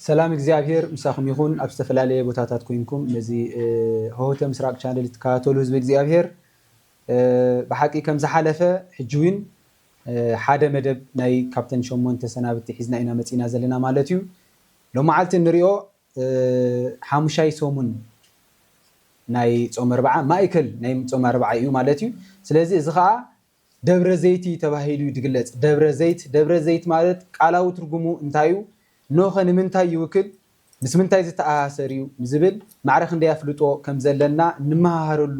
ሰላም እግዚኣብሔር ምሳኹም ይኹን። ኣብ ዝተፈላለየ ቦታታት ኮይንኩም ነዚ ሆህተ ምስራቅ ቻነል እትከታተሉ ህዝቢ እግዚኣብሔር፣ ብሓቂ ከም ዝሓለፈ ሕጂ እውን ሓደ መደብ ናይ ካብተን ሸሞንተ ሰናብቲ ሒዝና ኢና መፂና ዘለና ማለት እዩ። ሎመዓልቲ እንሪኦ ሓሙሻይ ሰሙን ናይ ጾም ኣርብዓ፣ ማእከል ናይ ጾም ኣርብዓ እዩ ማለት እዩ። ስለዚ እዚ ከዓ ደብረ ዘይቲ ተባሂሉ እዩ ዝግለጽ። ደብረ ዘይት፣ ደብረ ዘይት ማለት ቃላዊ ትርጉሙ እንታይ እዩ? ኖኸ ንምንታይ ይውክል? ምስ ምንታይ ዝተኣሳሰር እዩ ንዝብል ማዕረ ክንደይ ኣፍልጦ ከም ዘለና እንመሃሃረሉ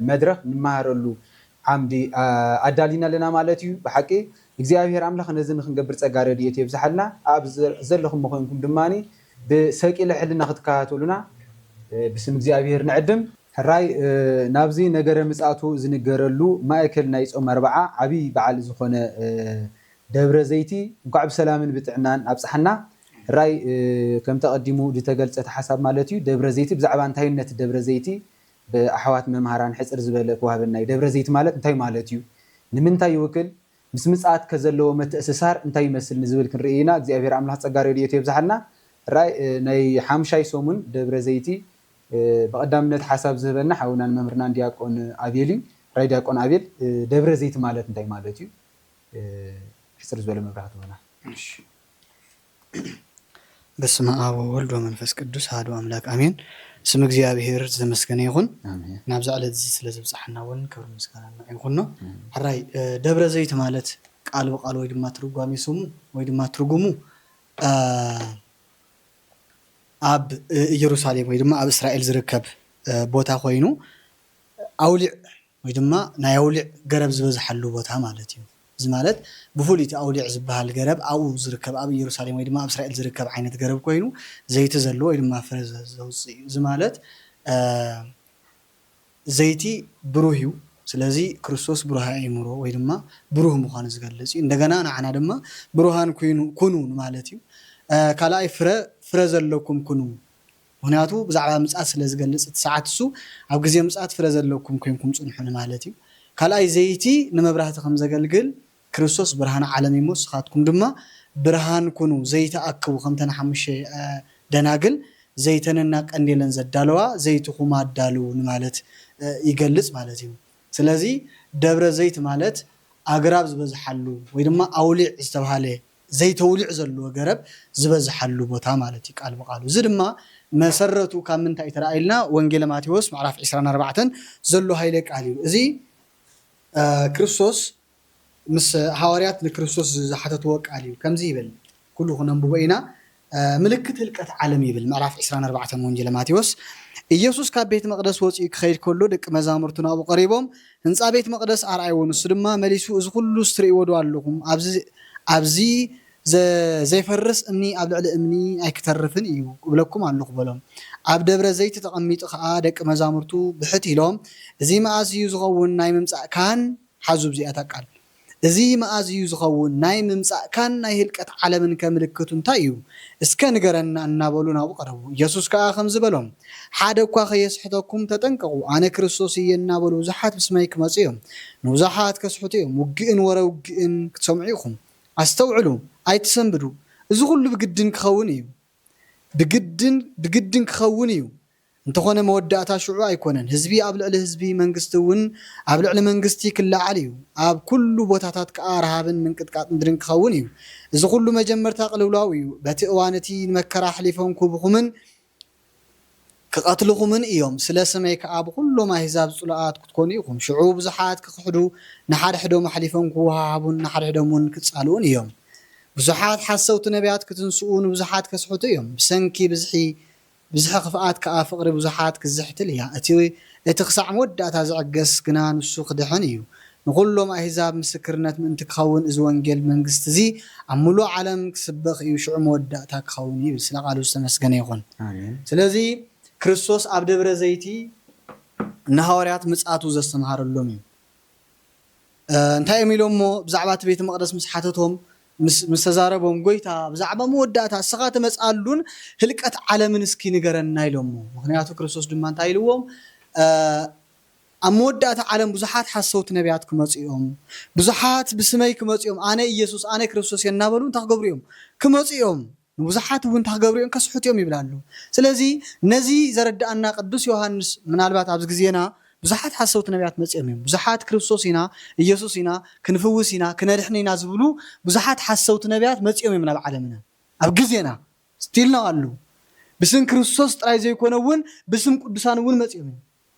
መድረኽ፣ እንመሃሃረሉ ዓምዲ ኣዳሊና ኣለና ማለት እዩ። ብሓቂ እግዚኣብሔር ኣምላኽ ነዚ ንክንገብር ጸጋ ረድኤት የብዝሓልና። ኣብ ዘለኹም ኮይንኩም ድማ ብሰቂለ ሕልና ክትከታተሉና ብስም እግዚኣብሔር ንዕድም። ሕራይ ናብዚ ነገረ ምጽኣቱ ዝንገረሉ ማእከል ናይ ጾም ኣርብዓ ዓብዪ በዓል ዝኾነ ደብረ ዘይቲ እንኳዕ ብሰላምን ብጥዕናን ኣብጽሓና። ሕራይ ከምቲ ኣቐዲሙ ዝተገልጸ እቲ ሓሳብ ማለት እዩ። ደብረ ዘይቲ ብዛዕባ እንታይነት ደብረ ዘይቲ ብኣሕዋት መምሃራን ሕጽር ዝበለ ክወሃበና እዩ። ደብረ ዘይቲ ማለት እንታይ ማለት እዩ? ንምንታይ ይውክል? ምስ ምጽኣት ከዘለዎ መትእስሳር እንታይ ይመስል ንዝብል ክንርኢ ኢና። እግዚኣብሔር ኣምላኽ ጸጋ ረድኤቱ የብዝሓልና። ራይ ናይ ሓምሻይ ሰሙን ደብረ ዘይቲ ብቐዳምነት ሓሳብ ዝህበና ሓውናን መምህርናን ዲያቆን ኣቤል እዩ። ራይ ዲያቆን ኣቤል፣ ደብረ ዘይቲ ማለት እንታይ ማለት እዩ? ሕጽር ዝበለ መብራህቲ ሆና። በስመ ኣብ ወወልድ ወመንፈስ ቅዱስ ኣሐዱ ኣምላክ ኣሜን። ስም እግዚኣብሔር ዝተመስገነ ይኹን። ናብዛ ዕለት እዚ ስለ ዝብፅሓና እውን ክብሪ ምስጋና ንዑ ይኹኖ። ሕራይ ደብረ ዘይት ማለት ቃል ብቃል ወይ ድማ ትርጓሜ ስሙ ወይ ድማ ትርጉሙ ኣብ ኢየሩሳሌም ወይ ድማ ኣብ እስራኤል ዝርከብ ቦታ ኮይኑ ኣውሊዕ ወይ ድማ ናይ ኣውሊዕ ገረብ ዝበዝሓሉ ቦታ ማለት እዩ። እዚ ማለት ብፍሉይ እቲ ኣውሊዕ ዝበሃል ገረብ ኣብኡ ዝርከብ ኣብ ኢየሩሳሌም ወይ ድማ ኣብ እስራኤል ዝርከብ ዓይነት ገረብ ኮይኑ ዘይቲ ዘለዎ ወይ ድማ ፍረ ዘውፅእ እዩ። እዚ ማለት ዘይቲ ብሩህ እዩ። ስለዚ ክርስቶስ ብሩህ ኣእምሮ ወይ ድማ ብሩህ ምዃኑ ዝገልፅ እዩ። እንደገና ንዓና ድማ ብሩሃን ኩኑ ማለት እዩ። ካልኣይ ፍረ ፍረ ዘለኩም ኩኑ ምክንያቱ ብዛዕባ ምፅኣት ስለ ዝገልፅ እቲ ሰዓት እሱ ኣብ ግዜ ምፅኣት ፍረ ዘለኩም ኮይንኩም ፅንሑ ንማለት እዩ። ካልኣይ ዘይቲ ንመብራህቲ ከም ዘገልግል ክርስቶስ ብርሃን ዓለም እዩ እሞ ንስኻትኩም ድማ ብርሃን ኩኑ ዘይቲ ኣክቡ ከምተን ሓሙሽተ ደናግል ዘይተንና ቀንዴለን ዘዳለዋ ዘይትኹም ኣዳልው ንማለት ይገልፅ ማለት እዩ። ስለዚ ደብረ ዘይት ማለት ኣግራብ ዝበዝሓሉ ወይ ድማ ኣውሊዕ ዝተባሃለ ዘይተውሊዕ ዘለዎ ገረብ ዝበዝሓሉ ቦታ ማለት እዩ ቃል ብቃሉ። እዚ ድማ መሰረቱ ካብ ምንታይ ተረኣይልና ወንጌለ ማቴዎስ ምዕራፍ ዕስራን ኣርባዕተን ዘሎ ሃይለ ቃል እዩ። እዚ ክርስቶስ ምስ ሃዋርያት ንክርስቶስ ዝሓተትዎ ቃል እዩ። ከምዚ ይብል፣ ኩሉ ክነንብቦ ኢና። ምልክት ህልቀት ዓለም ይብል ምዕራፍ ዕስራን ኣርባዕተን ወንጌለ ማቴዎስ። ኢየሱስ ካብ ቤት መቕደስ ወፂኡ ክኸይድ ከሎ ደቂ መዛሙርቱ ናብኡ ቀሪቦም ህንፃ ቤት መቕደስ ኣርኣይዎ። ንሱ ድማ መሊሱ እዚ ኩሉስ ትርእይዎ ዶ ኣለኹም? ኣብዚ ኣብዚ ዘይፈርስ እምኒ ኣብ ልዕሊ እምኒ ኣይክተርፍን እዩ እብለኩም ኣለኹ በሎም። ኣብ ደብረ ዘይት ተቐሚጡ ኸዓ ደቂ መዛሙርቱ ብሕት ኢሎም እዚ መኣዝ እዩ ዝኸውን ናይ ምምፃእካን ሓዙ ብዚኣታ ቃል እዚ መኣዝ እዩ ዝኸውን ናይ ምምፃእካን ናይ ህልቀት ዓለምን ከ ምልክቱ እንታይ እዩ? እስከ ንገረና እናበሉ ናብኡ ቀረቡ። ኢየሱስ ከኣ ከምዚ በሎም፣ ሓደ እኳ ከየስሕተኩም ተጠንቀቑ፣ ኣነ ክርስቶስ እየ እናበሉ ብዙሓት ብስመይ ክመፁ እዮም። ንብዙሓት ከስሕቱ እዮም፣ ውግእን ወረ ውግእን ክትሰምዑ ኢኹም። ኣስተውዕሉ፣ ኣይትሰንብዱ፣ እዚ ኹሉ ብግድን ክኸውን እዩ። ብግድን ብግድን ክኸውን እዩ። እንተኾነ መወዳእታ ሽዑ ኣይኮነን። ህዝቢ ኣብ ልዕሊ ህዝቢ፣ መንግስቲ እውን ኣብ ልዕሊ መንግስቲ ክለዓል እዩ። ኣብ ኩሉ ቦታታት ከኣ ረሃብን ምንቅጥቃጥ ምድርን ክኸውን እዩ። እዚ ኩሉ መጀመርታ ቅልውላው እዩ። በቲ እዋን እቲ ንመከራ ኣሕሊፎም ክህብኹምን ክቐትልኹምን እዮም። ስለ ስመይ ከኣ ብኹሎም ኣህዛብ ጽሉኣት ክትኮኑ ኢኹም። ሽዑ ብዙሓት ክኽሕዱ፣ ንሓድሕዶም ኣሕሊፎም ክወሃሃቡን ንሓድሕዶም እውን ክጻልኡን እዮም። ብዙሓት ሓሰውቲ ነቢያት ክትንስኡ፣ ንብዙሓት ከስሕቱ እዮም። ብሰንኪ ብዝሒ ብዝሒ ክፍኣት ከኣ ፍቕሪ ብዙሓት ክዝሕትል እያ። እቲ እቲ ክሳዕ መወዳእታ ዝዕገስ ግና ንሱ ክድሕን እዩ። ንኹሎም ኣህዛብ ምስክርነት ምእንቲ ክኸውን እዚ ወንጌል መንግስቲ እዚ ኣብ ምሉእ ዓለም ክስበኽ እዩ፣ ሽዑ መወዳእታ ክኸውን እዩ ይብል ስለ ቃሉ ዝተመስገነ ይኹን። ኣሜን። ስለዚ ክርስቶስ ኣብ ደብረ ዘይቲ ንሃዋርያት ምጽኣቱ ዘስተምሃረሎም እዩ። እንታይ እዮም ኢሎሞ? ብዛዕባ እቲ ቤተ መቕደስ ምስ ሓተቶም ምስ ተዛረቦም ጎይታ ብዛዕባ መወዳእታ እስኻ ትመፅኣሉን ህልቀት ዓለምን እስኪ ንገረና ኢሎሞ። ምክንያቱ ክርስቶስ ድማ እንታይ ኢልዎም? ኣብ መወዳእታ ዓለም ብዙሓት ሓሰውቲ ነቢያት ክመፁ እዮም፣ ብዙሓት ብስመይ ክመፁ እዮም፣ ኣነ ኢየሱስ ኣነ ክርስቶስ እየ እናበሉ እንታይ ክገብሩ እዮም? ክመፁ እዮም። ንብዙሓት እውን እንታይ ክገብሩ እዮም? ከስሕቱ እዮም ይብል ኣሎ። ስለዚ ነዚ ዘረድኣና ቅዱስ ዮሃንስ ምናልባት ኣብዚ ግዜና ብዙሓት ሓሰውቲ ነቢያት መጺኦም እዮም። ብዙሓት ክርስቶስ ኢና፣ ኢየሱስ ኢና፣ ክንፍውስ ኢና፣ ክነድሕን ኢና ዝብሉ ብዙሓት ሓሰውቲ ነቢያት መጺኦም እዮም ናብ ዓለምና። ኣብ ግዜና ስቲልና ኣሉ። ብስም ክርስቶስ ጥራይ ዘይኮነ እውን ብስም ቅዱሳን እውን መጺኦም እዮም።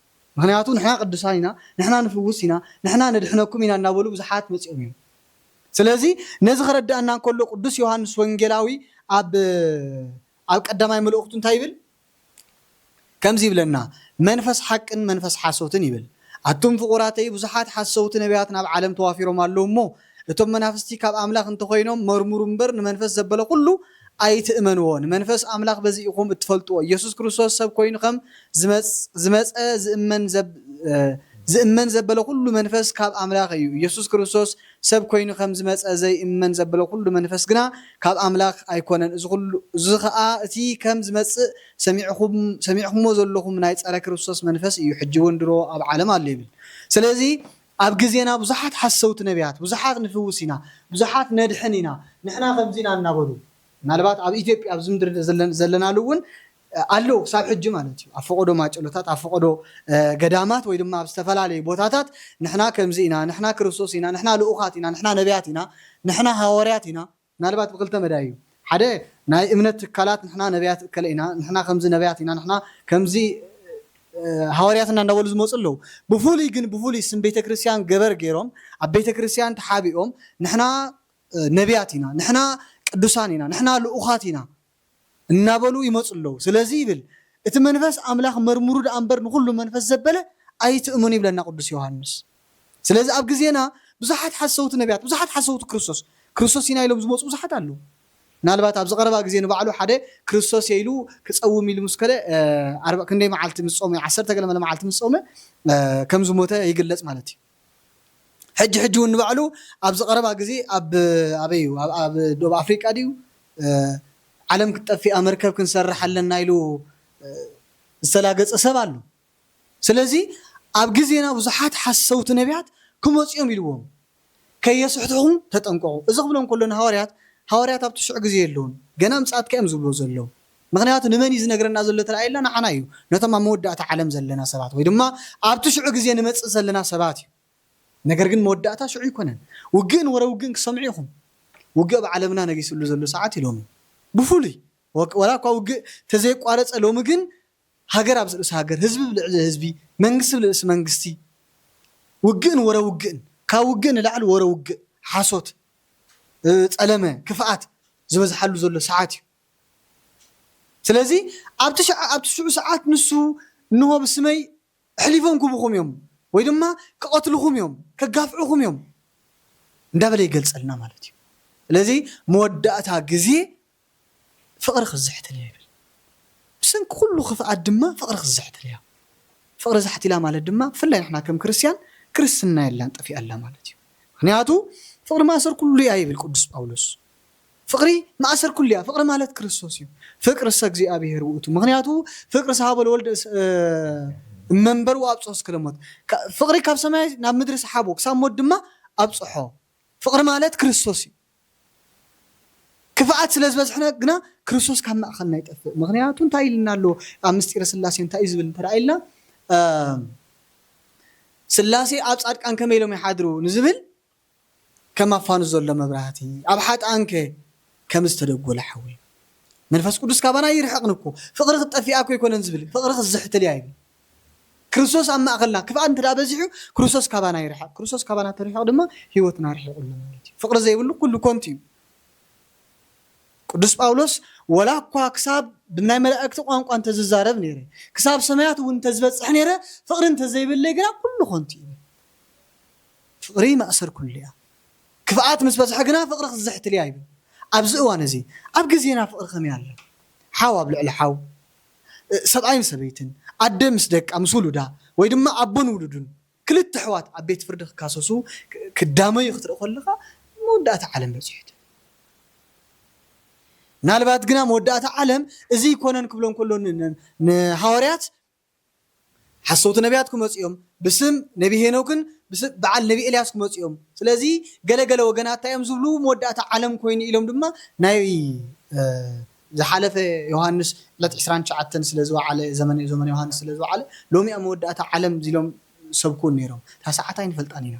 ምክንያቱ ንሕና ቅዱሳን ኢና፣ ንሕና ንፍውስ ኢና፣ ንሕና ነድሕነኩም ኢና እናበሉ ብዙሓት መጺኦም እዮም። ስለዚ ነዚ ክረዳእና እንከሎ ቅዱስ ዮሃንስ ወንጌላዊ ኣብ ኣብ ቀዳማይ መልእኽቱ እንታይ ይብል? ከምዚ ይብለና፣ መንፈስ ሓቅን መንፈስ ሓሶትን ይብል። ኣቱም ፍቑራተይ፣ ብዙሓት ሓሰውቲ ነቢያት ናብ ዓለም ተዋፊሮም ኣለዉ እሞ፣ እቶም መናፍስቲ ካብ ኣምላኽ እንተኾይኖም መርምሩ እምበር፣ ንመንፈስ ዘበለ ኩሉ ኣይትእመንዎ። ንመንፈስ ኣምላኽ በዚ ኢኹም እትፈልጥዎ። ኢየሱስ ክርስቶስ ሰብ ኮይኑ ከም ዝመጽ-፣ ዝመጸ ዝእመን ዘብ-፣ እ፣ ዝእመን ዘበለ ኩሉ መንፈስ ካብ ኣምላኽ እዩ። ኢየሱስ ክርስቶስ ሰብ ኮይኑ ከም ዝመጸ ዘይእመን ዘበለ ኩሉ መንፈስ ግና ካብ ኣምላኽ ኣይኮነን። እዚ ኩሉ፣ እዚ ኸኣ እቲ ከም ዝመጽእ ሰሚዕኹም-፣ ሰሚዕኹምዎ ዘለኹም ናይ ጸረ ክርስቶስ መንፈስ እዩ። ሕጂ እውን ድሮ ኣብ ዓለም ኣሎ ይብል። ስለዚ ኣብ ግዜና ብዙሓት ሓሰውቲ ነቢያት፣ ብዙሓት ንፍውስ ኢና፣ ብዙሓት ነድሕን ኢና፣ ንሕና ከምዚ ኢና እናበሉ፣ ምናልባት ኣብ ኢትዮጵያ ኣብዚ ምድሪ ዘለን-፣ ዘለናሉ እውን ኣለዉ ክሳብ ሕጂ ማለት እዩ። ኣብ ፈቐዶ ማጨሎታት፣ ኣብ ፈቐዶ፣ እ፣ ገዳማት ወይ ድማ ኣብ ዝተፈላለዩ ቦታታት ንሕና ከምዚ ኢና፣ ንሕና ክርስቶስ ኢና፣ ንሕና ልኡኻት ኢና፣ ንሕና ነቢያት ኢና፣ ንሕና ሃዋርያት ኢና። ምናልባት ብክልተ መዳይ እዩ። ሓደ ናይ እምነት ትካላት ንሕና ነቢያት እከለ ኢና፣ ንሕና ከምዚ ነቢያት ኢና፣ ንሕና ከምዚ፣ እ፣ ሃዋርያት ኢና እንዳበሉ ዝመጹ ኣለዉ። ብፍሉይ ግን፣ ብፍሉይ ስም ቤተክርስትያን ገበር ገይሮም ኣብ ቤተክርስትያን ተሓቢኦም ንሕና፣ እ፣ ነቢያት ኢና፣ ንሕና ቅዱሳን ኢና፣ ንሕና ልኡኻት ኢና እናበሉ ይመጹ ኣለዉ። ስለዚ ይብል እቲ መንፈስ ኣምላኽ መርምሩ ደኣ እምበር ንኹሉ መንፈስ ዘበለ ኣይትእመኑ ይብለና ቅዱስ ዮሃንስ። ስለዚ ኣብ ግዜና ብዙሓት ሓሰውቲ ነቢያት፣ ብዙሓት ሓሰውቲ ክርስቶስ፣ ክርስቶስ ኢና ኢሎም ዝመጹ ብዙሓት ኣለዉ። ምናልባት ኣብዚ ቀረባ ግዜ ንባዕሉ ሓደ ክርስቶስ እየ ኢሉ ክጸውም ኢሉ ምስ ከደ፣ እ፣ ኣርባ ክንደይ መዓልቲ ምስ ጾመ፣ ዓሰርተ ገለ መለ መዓልቲ ምስ ጾመ፣ እ፣ ከም ዝሞተ ይግለጽ ማለት እዩ። ሕጂ ሕጂ እውን ንባዕሉ ኣብዚ ቀረባ ግዜ ኣብ፣ ኣበይ እዩ? ኣብ፣ ኣብ ደቡብ ኣፍሪቃ ድዩ? እ፣ ዓለም ክትጠፍእ እያ፣ መርከብ ክንሰርሕ ኣለና ኢሉ፣ እ፣ ዝተላገጸ ሰብ ኣሎ። ስለዚ ኣብ ግዜና ብዙሓት ሓሰውቲ ነቢያት ክመጹ እዮም ኢልዎም። ከየስሕትኹም ተጠንቀቑ። እዚ ክብሎም ከሎ ንሃዋርያት፣ ሃዋርያት ኣብቲ ሽዑ ግዜ የለውን። ገና ምጽኣትካ እዮም ዝብልዎ ዘለዉ። ምኽንያቱ ንመን እዩ ዝነግረና ዘሎ ተባሂልና ንዓና እዩ። ነቶም ኣብ መወዳእታ ዓለም ዘለና ሰባት ወይ ድማ ኣብቲ ሽዑ ግዜ ንመጽእ ዘለና ሰባት እዩ። ነገር ግን መወዳእታ ሽዑ ኣይኮነን። ውግእን ወረ ውግእን ክሰምዑ ኢኹም። ውግእ ኣብ ዓለምና ነጊስሉ ዘሎ ሰዓት እዩ ሎሚ። ብፍሉይ ወ-፣ ወላ እኳ ውግእ ተዘይቋረጸ ሎሚ ግን ሃገር ኣብ ልዕሊ ሃገር፣ ህዝቢ ኣብ ልዕሊ ህዝቢ፣ መንግስቲ ኣብ ልዕሊ መንግስቲ፣ ውግእን ወረ ውግእን፣ ካብ ውግእ ንላዕሊ ወረ ውግእ፣ ሓሶት፣ እ፣ ጸለመ፣ ክፍኣት ዝበዝሓሉ ዘሎ ሰዓት እዩ። ስለዚ ኣብቲ ሽዓ-፣ ኣብቲ ሽዑ ሰዓት ንሱ እንሆ ብስመይ ኣሕሊፎም ክህቡኹም እዮም ወይ ድማ ክቐትልኹም እዮም፣ ከጋፍዑኹም እዮም እንዳበለ ይገልጸልና ማለት እዩ። ስለዚ መወዳእታ ግዜ ፍቕሪ ክዝሕትል እያ ይብል። ብሰንኪ ኩሉ ክፍኣት ድማ ፍቕሪ ክዝሕትል እያ። ፍቕሪ ዛሕቲላ ማለት ድማ ብፍላይ ንሕና ከም ክርስትያን ክርስትና የላን፣ ጠፊኣ ኣላ ማለት እዩ። ምኽንያቱ ፍቕሪ ማእሰር ኩሉ እያ ይብል ቅዱስ ጳውሎስ። ፍቕሪ ማእሰር ኩሉ እያ። ፍቕሪ ማለት ክርስቶስ እዩ። ፍቅርሰ እግዚኣብሔር ውእቱ። ምኽንያቱ ፍቅርሰ ሀበ ለወልድ እስ-፣ እ፣ እመንበሩ ኣብጽሖ እስከ ለሞት። ካ-፣ ፍቕሪ ካብ ሰማይ ናብ ምድሪ ሰሓቦ፣ ክሳብ ሞት ድማ ኣብጽሖ። ፍቕሪ ማለት ክርስቶስ እዩ። ክፍኣት ስለ ዝበዝሐና ግና ክርስቶስ ካብ ማእኸልና ይጠፍእ። ምኽንያቱ እንታይ ኢልና ኣሎ? ኣብ ምስጢረ ስላሴ እንታይ እዩ ዝብል እንተ ደኣ ኢልና፣ እ፣ ስላሴ ኣብ ጻድቃን ከመይ ኢሎም ይሓድሩ ንዝብል ከም ኣብ ፋኑስ ዘሎ መብራህቲ፣ ኣብ ሓጥኣንከ ከም ዝተደጎለ ሓዊ። መንፈስ ቅዱስ ካባና ይርሕቕን እኮ፣ ፍቕሪ ክትጠፍእ እኮ ኣይኮነን ዝብል፣ ፍቕሪ ክዝሕትል እያ ይብል። ክርስቶስ ኣብ ማእከልና ክፍኣት እንተ ደኣ በዚሑ፣ ክርስቶስ ካባና ይርሕቕ። ክርስቶስ ካባና ተርሕቕ ድማ ህይወትና ርሒቑ ኣሎ ማለት እዩ። ፍቕሪ ዘይብሉ ኩሉ ኮንቱ እዩ። ቅዱስ ጳውሎስ፣ "ወላ እኳ ክሳብ ብናይ መላእክቲ ቋንቋ እንተ ዝዛረብ ነይረ፣ ክሳብ ሰማያት እውን እንተ ዝበጽሕ ነይረ፣ ፍቕሪ እንተ ዘይብለይ ግና ኩሉ ኮንቱ እዩ." ፍቕሪ ማእሰር ኩሉ እያ። ክፍኣት ምስ በዝሐ ግና ፍቕሪ ክዝሕትል እያ ይብል። ኣብዚ እዋን እዚ፣ ኣብ ግዜና ፍቕሪ ከመይ ኣሎ? ሓው ኣብ ልዕሊ ሓው፣ እ፣ ሰብኣይ ምስ ሰበይትን፣ ኣደ ምስ ደቃ፣ ምስ ውሉዳ፣ ወይ ድማ ኣቦን ውሉዱን፣ ክልተ ኣሕዋት ኣብ ቤት ፍርዲ ክካሰሱ፣ ክ-፣ ክዳመዩ ክትርኢ ከለኻ፣ መወዳእታ ዓለም በጺሑ። ምናልባት ግና መወዳእታ ዓለም እዚ ይኮነን ክብሎም ከሎ ን-፣ ን-፣ ንሃዋርያት ሓሰውቲ ነቢያት ክመጹ እዮም። ብስም ነቢ ሄኖክን ብስም በዓል ነቢ ኤልያስ ክመጹ እዮም። ስለዚ ገለ ገለ ወገናት እንታይ እዮም ዝብሉ? መወዳእታ ዓለም ኮይኑ ኢሎም ድማ ናይ፣ እ፣ ዝሓለፈ ዮሃንስ ዕለት ዕስራን ትሽዓተን ስለ ዝወዓለ፣ ዘመነ ዘመነ ዮሃንስ ስለ ዝወዓለ፣ ሎሚ ኣብ መወዳእታ ዓለም ኢሎም ዝሰብኩ ነይሮም። እታ ሰዓት ኣይንፈልጣን ኢና፣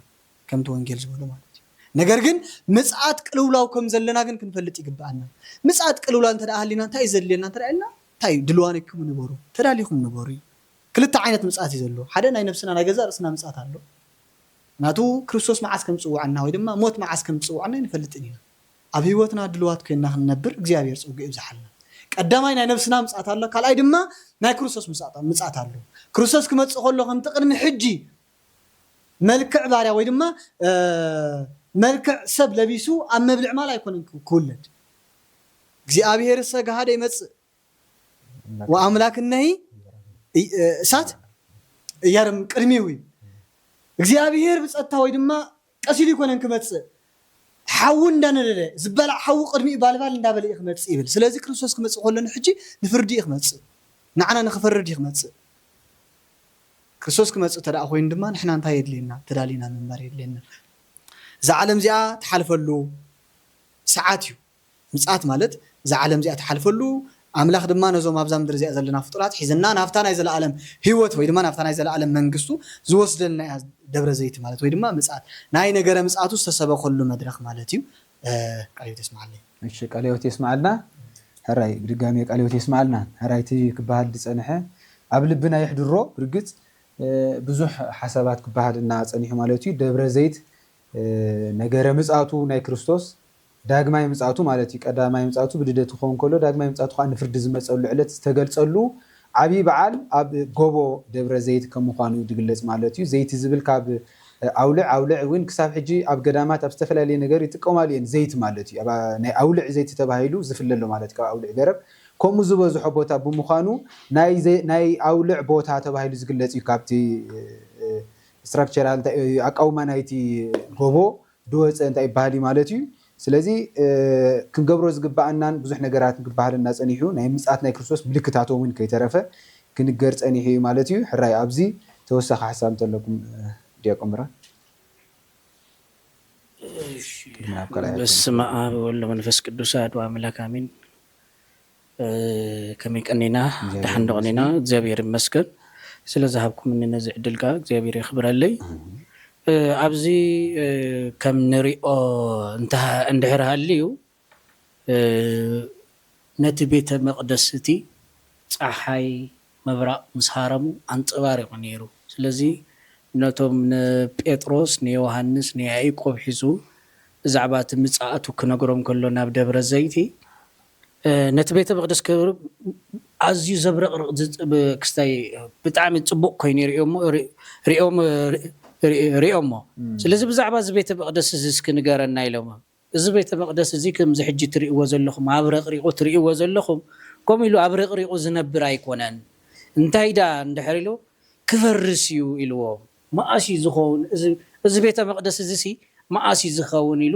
ከምቲ ወንጌል ዝበሎ ማለት እዩ። ነገር ግን ምጽኣት ቅልውላው ከም ዘለና ግን ክንፈልጥ ይግብኣና። ምጽኣት ቅልውላው እንተ ደኣ ሃሊና እንታይ እዩ ዘድልየና እንተ ደኣ ኢልና፣ እንታይ እዩ? ድልዋን ኢኩም ንበሩ፣ ተዳሊኹም ንበሩ እዩ። ክልተ ዓይነት ምጽኣት እዩ ዘሎ። ሓደ ናይ ነብስና ናይ ገዛእ ርእስና ምጽኣት ኣሎ። ናቱ ክርስቶስ መዓስ ከም ዝጽውዓና ወይ ድማ ሞት መዓስ ከም ዝጽውዓና ኣይንፈልጥን ኢና። ኣብ ህይወትና ድልዋት ኮይንና ክንነብር እግዚኣብሔር ጸጉ ይብዝሓልና። ቀዳማይ ናይ ነብስና ምጽኣት ኣሎ፣ ካልኣይ ድማ ናይ ክርስቶስ ምጽኣት ኣሎ። ክርስቶስ ክመጽእ ከሎ ከምቲ ቅድሚ ሕጂ መልክዕ ባርያ ወይ ድማ መልክዕ ሰብ ለቢሱ ኣብ መብልዕ ማል ኣይኮነን ክውለድ። እግዚኣብሔር ሰ ገሃደ ይመጽእ ወኣምላክነሂ እሳት እያርም ቅድሚው እዩ። እግዚኣብሔር ብጸጥታ ወይ ድማ ቀሲሉ ይኮነን ክመጽእ፣ ሓዊ እንዳነደደ ዝበላዕ ሓዊ ቅድሚኡ ባልባል እንዳበለ እዩ ክመጽእ ይብል። ስለዚ ክርስቶስ ክመጽእ ከሎ ንሕጂ ንፍርዲ እዩ ክመጽእ፣ ንዓና ንክፈርድ እዩ ክመጽእ። ክርስቶስ ክመጽእ ተደኣ ኮይኑ ድማ ንሕና እንታይ የድልየና? ተዳሊና ምንባር የድልየና። እዛ ዓለም እዚኣ ትሓልፈሉ ሰዓት እዩ። ምጽኣት ማለት እዛ ዓለም እዚኣ ትሓልፈሉ፣ ኣምላኽ ድማ ነዞም ኣብዛ ምድሪ እዚኣ ዘለና ፍጡራት ሒዝና ናብታ ናይ ዘለኣለም ህይወት ወይ ድማ ናብታ ናይ ዘለኣለም መንግስቱ ዝወስደልና እያ። ደብረ ዘይት ማለት ወይ ድማ ምጽኣት ናይ ነገረ ምጽኣቱ ዝተሰበኸሉ መድረኽ ማለት እዩ። ቃል ህይወት የስምዓለይ። እሺ፣ ቃለ ሕይወት የስምዓልና። ሕራይ ብድጋሜ ቃለ ሕይወት የስምዓልና። ሕራይ እቲ ክበሃል ዝጸንሐ ኣብ ልብና የሕድሮ። ብርግጽ ብዙሕ ሓሳባት ክበሃል እና ጸኒሑ ማለት እዩ። ደብረ ዘይት ነገረ ምጽኣቱ ናይ ክርስቶስ ዳግማይ ምጽኣቱ ማለት እዩ። ቀዳማይ ምጽኣቱ ብልደቱ ክኸውን ከሎ ዳግማይ ምጽኣቱ ከዓ ንፍርዲ ዝመጸሉ ዕለት ዝተገልጸሉ ዓብዪ በዓል ኣብ ጎቦ ደብረ ዘይት ከም ምዃኑ ዝግለጽ ማለት እዩ። ዘይቲ ዝብል ካብ ኣውልዕ፣ ኣውልዕ እውን ክሳብ ሕጂ ኣብ ገዳማት ኣብ ዝተፈላለየ ነገር ይጥቀማሉ እየን። ዘይቲ ማለት እዩ። ኣብ ናይ ኣውልዕ ዘይቲ ተባሂሉ ዝፍለ ኣሎ ማለት ካብ ኣውልዕ ገረብ ከምኡ ዝበዝሖ ቦታ ብምዃኑ ናይ ዘ-፣ ናይ ኣውልዕ ቦታ ተባሂሉ ዝግለጽ እዩ። ካብቲ ስትራክቸራል እንታይ እዩ ኣቃውማ ናይቲ ጎቦ ድወፀ እንታይ ይበሃል እዩ ማለት እዩ። ስለዚ ክንገብሮ ዝግበኣናን ብዙሕ ነገራት ክበሃለና ፀኒሑ ናይ ምፅኣት ናይ ክርስቶስ ምልክታት እውን ከይተረፈ ክንገር ፀኒሑ እዩ ማለት እዩ። ሕራይ ኣብዚ ተወሳኺ ሓሳብ እንተለኩም ዲያቆን ብርሃን። በስመ አብ ወወልድ ወመንፈስ ቅዱስ አሐዱ አምላክ አሜን። ከመይ ቀኒና? ደሓን ዶ ቀኒና? እግዚኣብሔር ይመስገን ስለ ዝሃብኩምኒ ነዚ ዕድል ከዓ እግዚኣብሔር የኽብረለይ። ኣብዚ ከም ንሪኦ እንድሕር ሃልዩ ነቲ ቤተ መቕደስ እቲ ፀሓይ ምብራቕ ምስ ሃረሙ ኣንፀባሪቑ ነይሩ። ስለዚ ነቶም ንጴጥሮስ ንዮሃንስ ንያኢቆብ ሒዙ ብዛዕባ እቲ ምፅኣቱ ክነግሮም ከሎ ናብ ደብረ ዘይቲ ነቲ ቤተ መቕደስ ክብሪ ኣዝዩ ዘብረቕርቕ ክስታይ ብጣዕሚ ፅቡቕ ኮይኑ ሪኦሞ። ስለዚ ብዛዕባ እዚ ቤተ መቕደስ እዚ እስኪ ንገረና ኢሎም። እዚ ቤተ መቕደስ እዚ ከምዚ ሕጂ ትርእይዎ ዘለኹም ኣብረቕሪቑ ትርእይዎ ዘለኹም ከምኡ ኢሉ ኣብረቕሪቑ ዝነብር ኣይኮነን። እንታይ ዳ እንድሕር ኢሉ ክፈርስ እዩ ኢልዎም። መኣስ እዩ ዝኸውን እዚ ቤተ መቕደስ እዚ ሲ መኣስ እዩ ዝኸውን ኢሉ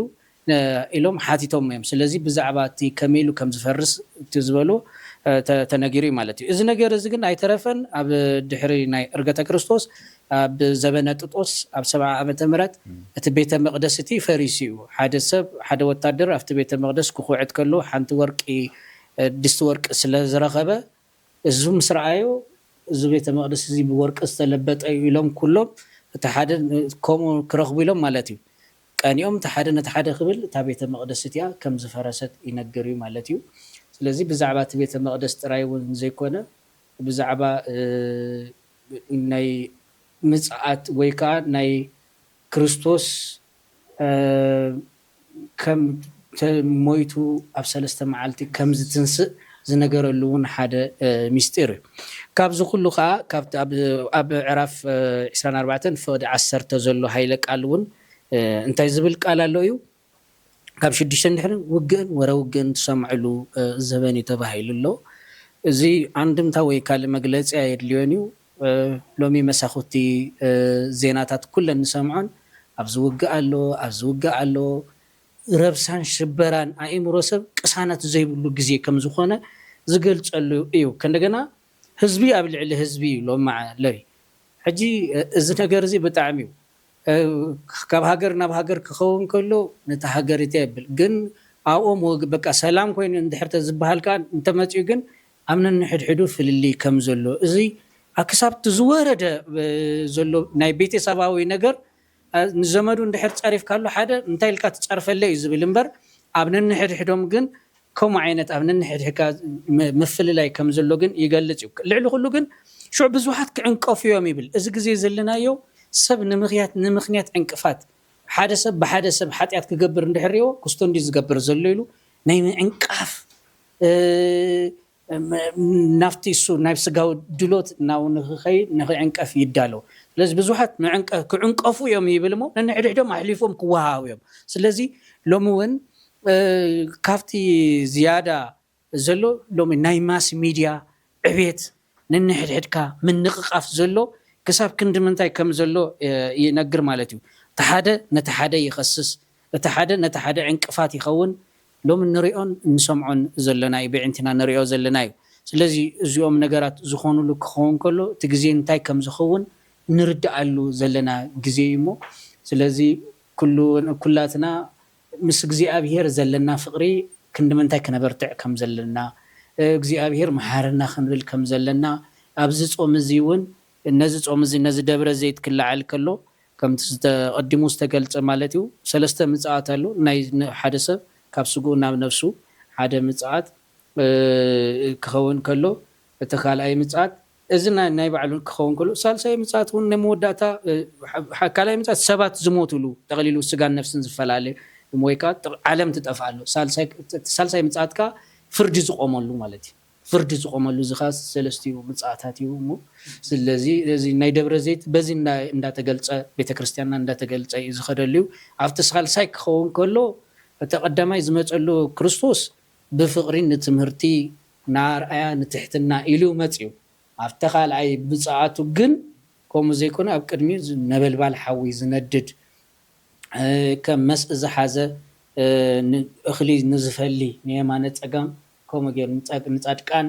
ኢሎም ሓቲቶም እዮም። ስለዚ ብዛዕባ እቲ ከመይ ኢሉ ከም ዝፈርስ እቲ ዝበሉ ተነጊሩ እዩ ማለት እዩ። እዚ ነገር እዚ ግን ኣይተረፈን። ኣብ ድሕሪ ናይ እርገተ ክርስቶስ ኣብ ዘበነ ጥጦስ ኣብ ሰብዓ ዓመተ ምህረት እቲ ቤተ መቕደስ እቲ ፈሪሱ እዩ። ሓደ ሰብ ሓደ ወታደር ኣብቲ ቤተ መቕደስ ክኹዕት ከሎ ሓንቲ ወርቂ ድስቲ ወርቂ ስለ ዝረኸበ እዙ ምስ ረኣዮ እዚ ቤተ መቕደስ እዚ ብወርቂ ዝተለበጠ እዩ ኢሎም ኩሎም እቲ ሓደ ከምኡ ክረኽቡ ኢሎም ማለት እዩ። ቀኒኦም እቲ ሓደ ነቲ ሓደ ክብል እታ ቤተ መቕደስ እቲኣ ከም ዝፈረሰት ይነግር እዩ ማለት እዩ። ስለዚ ብዛዕባ እቲ ቤተ መቕደስ ጥራይ እውን ዘይኮነ ብዛዕባ ናይ ምፅኣት ወይ ከዓ ናይ ክርስቶስ ከም ሞይቱ ኣብ ሰለስተ መዓልቲ ከም ዝትንስእ ዝነገረሉ እውን ሓደ ሚስጢር እዩ። ካብዚ ኩሉ ከዓ ኣብ ዕራፍ ዕስራን ኣርባዕተን ፍቕዲ ዓሰርተ ዘሎ ሃይለ ቃል እውን እንታይ ዝብል ቃል ኣሎ እዩ? ካብ ሽዱሽተ እንድሕር ውግእን ወረ ውግእን ትሰምዕሉ ዘበን እዩ ተባሂሉ ኣሎ። እዚ ኣንድምታ ወይ ካልእ መግለፂ ኣየድልዮን እዩ። ሎሚ መሳኹቲ ዜናታት ኩለን ንሰምዖን ኣብዚ ውግእ ኣሎ፣ ኣብዚ ውግእ ኣሎ፣ ረብሳን ሽበራን ኣእምሮ ሰብ ቅሳነት ዘይብሉ ግዜ ከም ዝኾነ ዝገልፀሉ እዩ። ከእንደገና ህዝቢ ኣብ ልዕሊ ህዝቢ እዩ ሎማዓለሪ። ሕጂ እዚ ነገር እዚ ብጣዕሚ እዩ ካብ ሃገር ናብ ሃገር ክኸውን ከሎ ነቲ ሃገር እቲ የብል ግን ኣብኦም ወግ በቃ ሰላም ኮይኑ እንድሕር ተዝበሃል ከዓ እንተመፅኡ ግን ኣብ ነንሕድሕዱ ፍልልይ ከም ዘሎ፣ እዚ ኣብ ክሳብቲ ዝወረደ ዘሎ ናይ ቤተሰባዊ ነገር፣ ንዘመዱ እንድሕር ፀሪፍካሉ ሓደ እንታይ ኢልካ ትፀርፈለ እዩ ዝብል እምበር፣ ኣብ ነንሕድሕዶም ግን ከምኡ ዓይነት ኣብ ነንሕድሕድካ ምፍልላይ ከም ዘሎ ግን ይገልፅ እዩ። ልዕሊ ኩሉ ግን ሽዑ ብዙሓት ክዕንቀፉ እዮም ይብል። እዚ ግዜ ዘለናዮ ሰብ ንምኽያት ንምኽንያት ዕንቅፋት፣ ሓደ ሰብ ብሓደ ሰብ ሓጢኣት ክገብር እንድሕር ሪኦ ክስቶ እንዲ ዝገብር ዘሎ ኢሉ ናይ ምዕንቃፍ ናብቲ እሱ ናይ ስጋዊ ድሎት እናው ንክኸይድ ንክዕንቀፍ ይዳለው። ስለዚ ብዙሓት ክዕንቀፉ እዮም ይብል እሞ ነንሕድሕዶም ኣሕሊፎም ክወሃቡ እዮም። ስለዚ ሎሚ እውን ካብቲ ዝያዳ ዘሎ ሎሚ ናይ ማስ ሚድያ ዕቤት፣ ነንሕድሕድካ ምንቕቓፍ ዘሎ ክሳብ ክንዲ ምንታይ ከም ዘሎ ይነግር ማለት እዩ። እቲ ሓደ ነቲ ሓደ ይኸስስ፣ እቲ ሓደ ነቲ ሓደ ዕንቅፋት ይኸውን። ሎሚ ንሪኦን እንሰምዖን ዘለና እዩ፣ ብዕንትና ንሪኦ ዘለና እዩ። ስለዚ እዚኦም ነገራት ዝኾኑሉ ክኸውን ከሎ እቲ ግዜ እንታይ ከም ዝኸውን ንርድኣሉ ዘለና ግዜ እዩ እሞ ስለዚ ኩሉ ኩላትና ምስ እግዚኣብሄር ዘለና ፍቕሪ ክንዲ ምንታይ ክነበርትዕ ከም ዘለና እግዚኣብሄር መሓረና ክንብል ከም ዘለና ኣብዚ ጾም እዚ እውን ነዚ ጾም እዚ ነዚ ደብረ ዘይት ክለዓል ከሎ ከምቲ ዝተቐዲሙ ዝተገልጸ ማለት እዩ። ሰለስተ ምጽኣት ኣሎ። ናይ ሓደ ሰብ ካብ ስግኡ ናብ ነፍሱ ሓደ ምጽኣት ክኸውን ከሎ እቲ ካልኣይ ምጽኣት እዚ ናይ ባዕሉ ክኸውን ከሎ ሳልሳይ ምጽኣት እውን ናይ መወዳእታ ካልኣይ ምጽኣት ሰባት ዝሞትሉ ጠቕሊሉ ስጋን ነፍስን ዝፈላለ ወይ ከዓ ዓለም ትጠፍኣሉ። ሳልሳይ ምጽኣት ከዓ ፍርዲ ዝቆመሉ ማለት እዩ። ፍርዲ ዝቆመሉ እዚ ከዓ ሰለስቲኡ ምጽኣታት እዩ እሞ ስለዚ እዚ ናይ ደብረ ዘይት በዚ እንዳተገልጸ ቤተክርስትያንና እንዳተገልጸ እዩ ዝኸደሉ እዩ። ኣብቲ ሳልሳይ ክኸውን ከሎ እቲ ቀዳማይ ዝመጸሉ ክርስቶስ ብፍቕሪ ንትምህርቲ ንኣርኣያ ንትሕትና ኢሉ መጽዩ ኣብቲ ካልኣይ ምጽኣቱ ግን ከምኡ ዘይኮነ ኣብ ቅድሚኡ ነበልባል ሓዊ ዝነድድ ከም መስእ ዝሓዘ እኽሊ ንዝፈሊ ንየማነ ጸጋም ከምኡ ገይሩ ንጻድቃን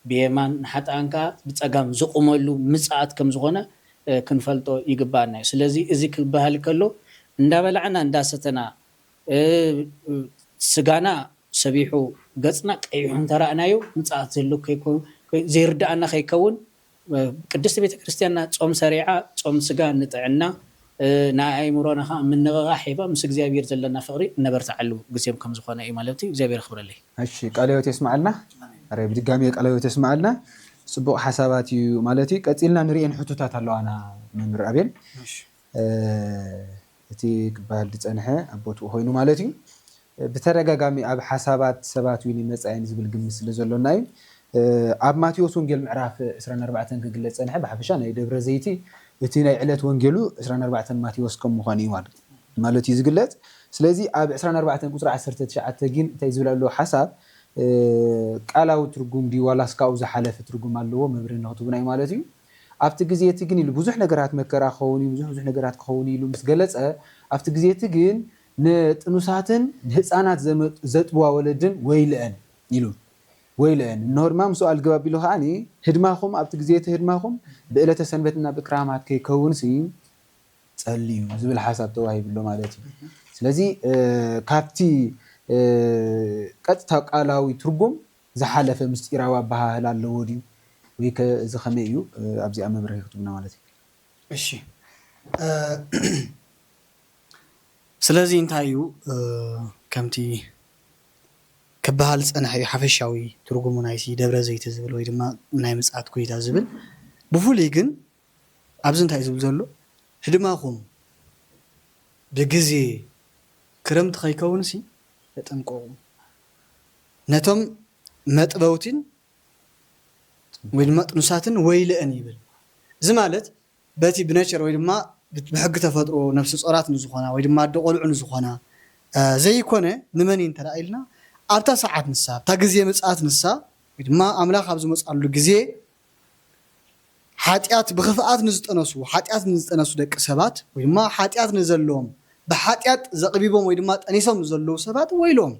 ብየማን ንሓጥኣን ከዓ ብጸጋም ዝቑመሉ ምጽኣት ከም ዝኾነ ክንፈልጦ ይግባኣና እዩ። ስለዚ እዚ ክበሃል ከሎ እንዳበላዕና እንዳሰተና ስጋና ሰቢሑ ገጽና ቀይሑ እንተረኣናዮ ምጽኣት ዘሎ ዘይርድኣና ከይከውን ቅድስቲ ቤተክርስትያንና ጾም ሰሪዓ ጾም ስጋ ንጥዕና ንኣእምሮና ከዓ ምንቕቓሕ ሂባ ምስ እግዚኣብሔር ዘለና ፍቕሪ እነበርትዓሉ ግዜም ከም ዝኾነ እዩ ማለት እዩ። እግዚኣብሔር ክብረለይ። እሺ ቃለ ሕይወት የስምዓልና። ረ ብድጋሚ ቃለ ሕይወት የስምዓልና። ጽቡቕ ሓሳባት እዩ ማለት እዩ። ቀጺልና ንርእየን ሕቶታት ኣለዋና መምህር ኣቤል። እቲ ክበሃል ዝጸንሐ ኣብ ቦትኡ ኮይኑ ማለት እዩ። ብተደጋጋሚ ኣብ ሓሳባት ሰባት እውን ይመጻ እየን ዝብል ግምት ስለ ዘሎና እዩ። ኣብ ማቴዎስ ወንጌል ምዕራፍ ዕስራን ኣርባዕተን ክግለጽ ጸንሐ ብሓፈሻ ናይ ደብረ ዘይቲ እቲ ናይ ዕለት ወንጌሉ ዕስራን ኣርባዕተን ማቴዎስ ከም ምዃኑ እዩ ማለት ማለት እዩ ዝግለጽ። ስለዚ ኣብ ዕስራን ኣርባዕተን ቁጽሪ ዓሰርተ ትሽዓተ ግን እንታይ ዝብል ኣለዎ ሓሳብ ቃላዊ ትርጉም ድዩ ዋላስ ካብኡ ዝሓለፈ ትርጉም ኣለዎ መብርሂ ንክትቡና እዩ ማለት እዩ። ኣብቲ ግዜ እቲ ግን ኢሉ ብዙሕ ነገራት መከራ ክኸውን እዩ ብዙሕ ብዙሕ ነገራት ክኸውን እዩ ኢሉ ምስ ገለጸ ኣብቲ ግዜ እቲ ግን ንጥኑሳትን ንህፃናት ዘጥብዋ ወለድን ወይልአን ኢሉ ወይልአን እነሆ ድማ ምስኡ ኣልግብ ኣቢሉ ከዓኒ ህድማኹም ኣብቲ ግዜ እቲ ህድማኹም ብዕለተ ሰንበትና ብክራማት ከይከውንሲ ጸልዩ ዝብል ሓሳብ ተዋሂብሎ ማለት እዩ። ስለዚ ካብቲ ቀጥታ ቃላዊ ትርጉም ዝሓለፈ ምስጢራዊ ኣበሃህላ ኣለዎ ድዩ ወይ ከ እዚ ከመይ እዩ ኣብዚኣ መብርሂ ክትብና ማለት እዩ። እሺ ስለዚ እንታይ እዩ ከምቲ ክበሃል ዝፀንሐ እዩ ሓፈሻዊ ትርጉሙ ናይቲ ደብረ ዘይቲ ዝብል ወይ ድማ ናይ ምፅኣት ጎይታ ዝብል ብፍሉይ ግን ኣብዚ እንታይ እዩ ዝብል ዘሎ ህድማኹም ብግዜ ክረምቲ ከይከውንሲ ተጠንቀቑ ነቶም መጥበውቲን ወይ ድማ ጥኑሳትን ወይልአን ይብል። እዚ ማለት በቲ ብነቸር ወይ ድማ ብሕጊ ተፈጥሮ ነፍሲ ጾራት ንዝኾና ወይ ድማ ኣደ ቆልዑ ንዝኾና ዘይኮነ ንመን እዩ እንተ ኢልና ኣብታ ሰዓት ንሳ ኣብታ ግዜ ምጽኣት ንሳ ወይ ድማ ኣምላኽ ኣብ ዝመፅኣሉ ግዜ ሓጢኣት ብኽፍኣት ንዝጠነሱ ሓጢኣት ንዝጠነሱ ደቂ ሰባት ወይ ድማ ሓጢኣት ንዘለዎም ብሓጢኣት ዘቕቢቦም ወይ ድማ ጠኒሶም ንዘለዉ ሰባት ወይሎም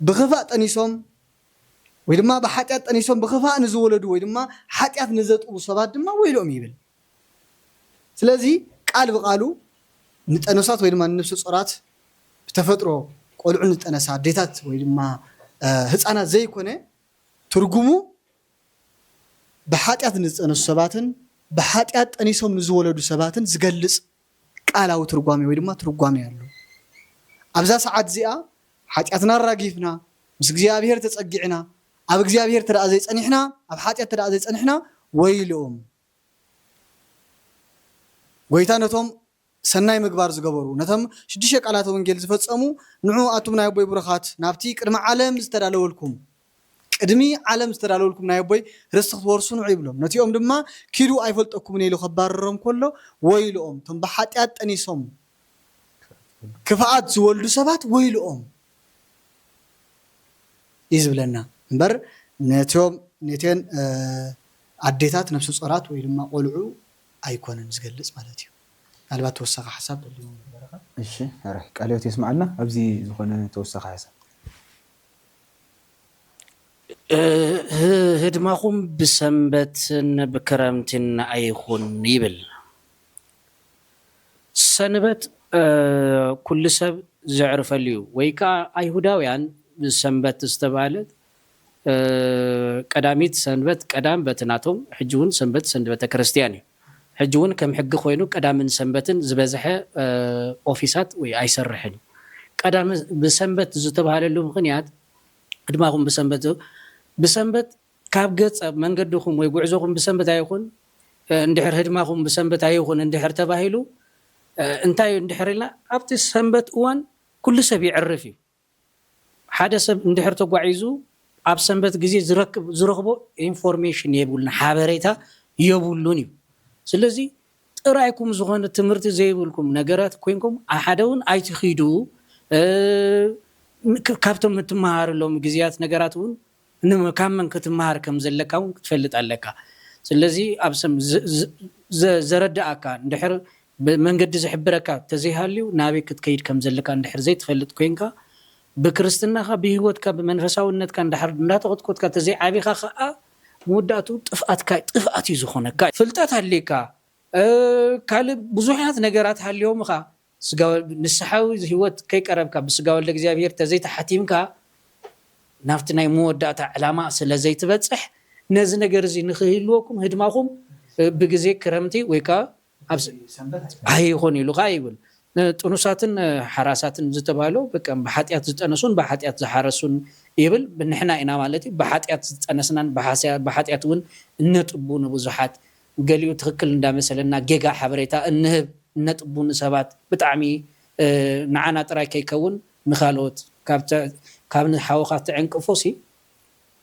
ብኽፋእ ጠኒሶም ወይ ድማ ብሓጢኣት ጠኒሶም ብኽፋእ ንዝወለዱ ወይ ድማ ሓጢኣት ንዘጥቡ ሰባት ድማ ወይልኦም ይብል። ስለዚ ቃል ብቃሉ ንጠኖሳት ወይ ድማ ንነብሰ ጾራት ብተፈጥሮ ቆልዑ ንጠነሳ ኣዴታት ወይ ድማ ህፃናት ዘይኮነ፣ ትርጉሙ ብሓጢኣት ንዝጠነሱ ሰባትን ብሓጢኣት ጠኒሶም ንዝወለዱ ሰባትን ዝገልፅ ቃላዊ ትርጓሜ ወይ ድማ ትርጓሜ ኣሎ። ኣብዛ ሰዓት እዚኣ ሓጢኣትና ኣራጊፍና፣ ምስ እግዚኣብሔር ተጸጊዕና፣ ኣብ እግዚኣብሔር ተደኣ ዘይጸኒሕና፣ ኣብ ሓጢኣት ተደኣ ዘይጸኒሕና፣ ወይልኦም። ጎይታ ነቶም ሰናይ ምግባር ዝገበሩ፣ ነቶም ሽዱሽተ ቃላተ ወንጌል ዝፈጸሙ፣ ንዑ ኣቱም ናይ ኣቦይ ብሩኻት፣ ናብቲ ቅድሚ ዓለም ዝተዳለወልኩም፣ ቅድሚ ዓለም ዝተዳለወልኩም ናይ ኣቦይ ርስቲ ክትወርሱ ንዑ ይብሎም። ነቲኦም ድማ ኪዱ ኣይፈልጠኩምን ኢሉ ከባርሮም ከሎ፣ ወይልኦም፣ እቶም ብሓጢኣት ጠኒሶም ክፍኣት ዝወልዱ ሰባት ወይልኦም እዩ ዝብለና። እምበር ነቲኦም፣ ነተን ኣዴታት ነፍሰ ጾራት ወይ ድማ ቆልዑ ኣይኮነን ዝገልጽ ማለት እዩ። ምናልባት ተወሳኺ ሓሳብ ተልዎም ነበረኻ። እሺ፣ ሕራይ ቃለ ህይወት የስምዓልና። ኣብዚ ዝኾነ ተወሳኺ ሓሳብ። ህድማኹም ብሰንበትን ብክረምትን ኣይኹን ይብል። ሰንበት ኩሉ ሰብ ዘዕርፈሉ እዩ። ወይ ከዓ ኣይሁዳውያን ሰንበት ዝተባህለት ቀዳሚት ሰንበት ቀዳም በቲ ናቶም ሕጂ እውን ሰንበት ሰንበተ ክርስትያን እዩ። ሕጂ እውን ከም ሕጊ ኮይኑ ቀዳምን ሰንበትን ዝበዝሐ ኦፊሳት ወይ ኣይሰርሕን እዩ። ቀዳም ብሰንበት ዝተባህለሉ ምክንያት ህድማኹም ብሰንበት ብሰንበት ካብ ገፀ መንገድኹም ወይ ጉዕዞኹም ብሰንበት ኣይኹን እንድሕር ህድማኹም ብሰንበት ኣይኹን እንድሕር ተባሂሉ እንታይ እዩ እንድሕር ኢልና ኣብቲ ሰንበት እዋን ኩሉ ሰብ ይዕርፍ እዩ። ሓደ ሰብ እንድሕር ተጓዒዙ ኣብ ሰንበት ግዜ ዝረክብ ዝረኽቦ ኢንፎርሜሽን የብሉን፣ ሓበሬታ የብሉን እዩ። ስለዚ ጥራይኩም ዝኾነ ትምህርቲ ዘይብልኩም ነገራት ኮይንኩም ሓደ እውን ኣይትኺዱ። ካብቶም እትመሃርሎም ግዜያት ነገራት እውን ካብ መን ክትመሃር ከም ዘለካ እውን ክትፈልጥ ኣለካ። ስለዚ ኣብ ዘረዳኣካ እንድሕር መንገዲ ዝሕብረካ ተዘይሃልዩ ናበይ ክትከይድ ከም ዘለካ እንድሕር ዘይትፈልጥ ኮይንካ ብክርስትናኻ ብህይወትካ ብመንፈሳውነትካ እንድሕር እንዳተቆጥቆጥካ ተዘይዓቢኻ ከዓ መወዳእቱ ጥፍኣትካ ጥፍኣት እዩ ዝኾነካ። ፍልጠት ሃልየካ ካልእ ብዙሓት ነገራት ሃልዮምኻ ስጋዊ ንስሓዊ ህይወት ከይቀረብካ ብስጋ ወልደ እግዚኣብሔር ተዘይተሓቲምካ ናብቲ ናይ መወዳእታ ዕላማ ስለ ዘይትበፅሕ ነዚ ነገር እዚ ንክህልወኩም ህድማኹም ብግዜ ክረምቲ ወይ ከዓ ኣይኾን ኢሉ ከዓ ይብል። ጥኑሳትን ሓራሳትን ዝተባህሉ ብሓጢኣት ዝጠነሱን ብሓጢኣት ዝሓረሱን ይብል። ንሕና ኢና ማለት እዩ። ብሓጢኣት ዝጠነስናን ብሓጢኣት እውን እነጥቡ ንብዙሓት ገሊኡ ትኽክል እንዳመሰለና ጌጋ ሓበሬታ እንህብ እነጥቡ ንሰባት ብጣዕሚ ንዓና ጥራይ ከይከውን ንኻልኦት ካብ ንሓውኻ ትዕንቅፎ ሲ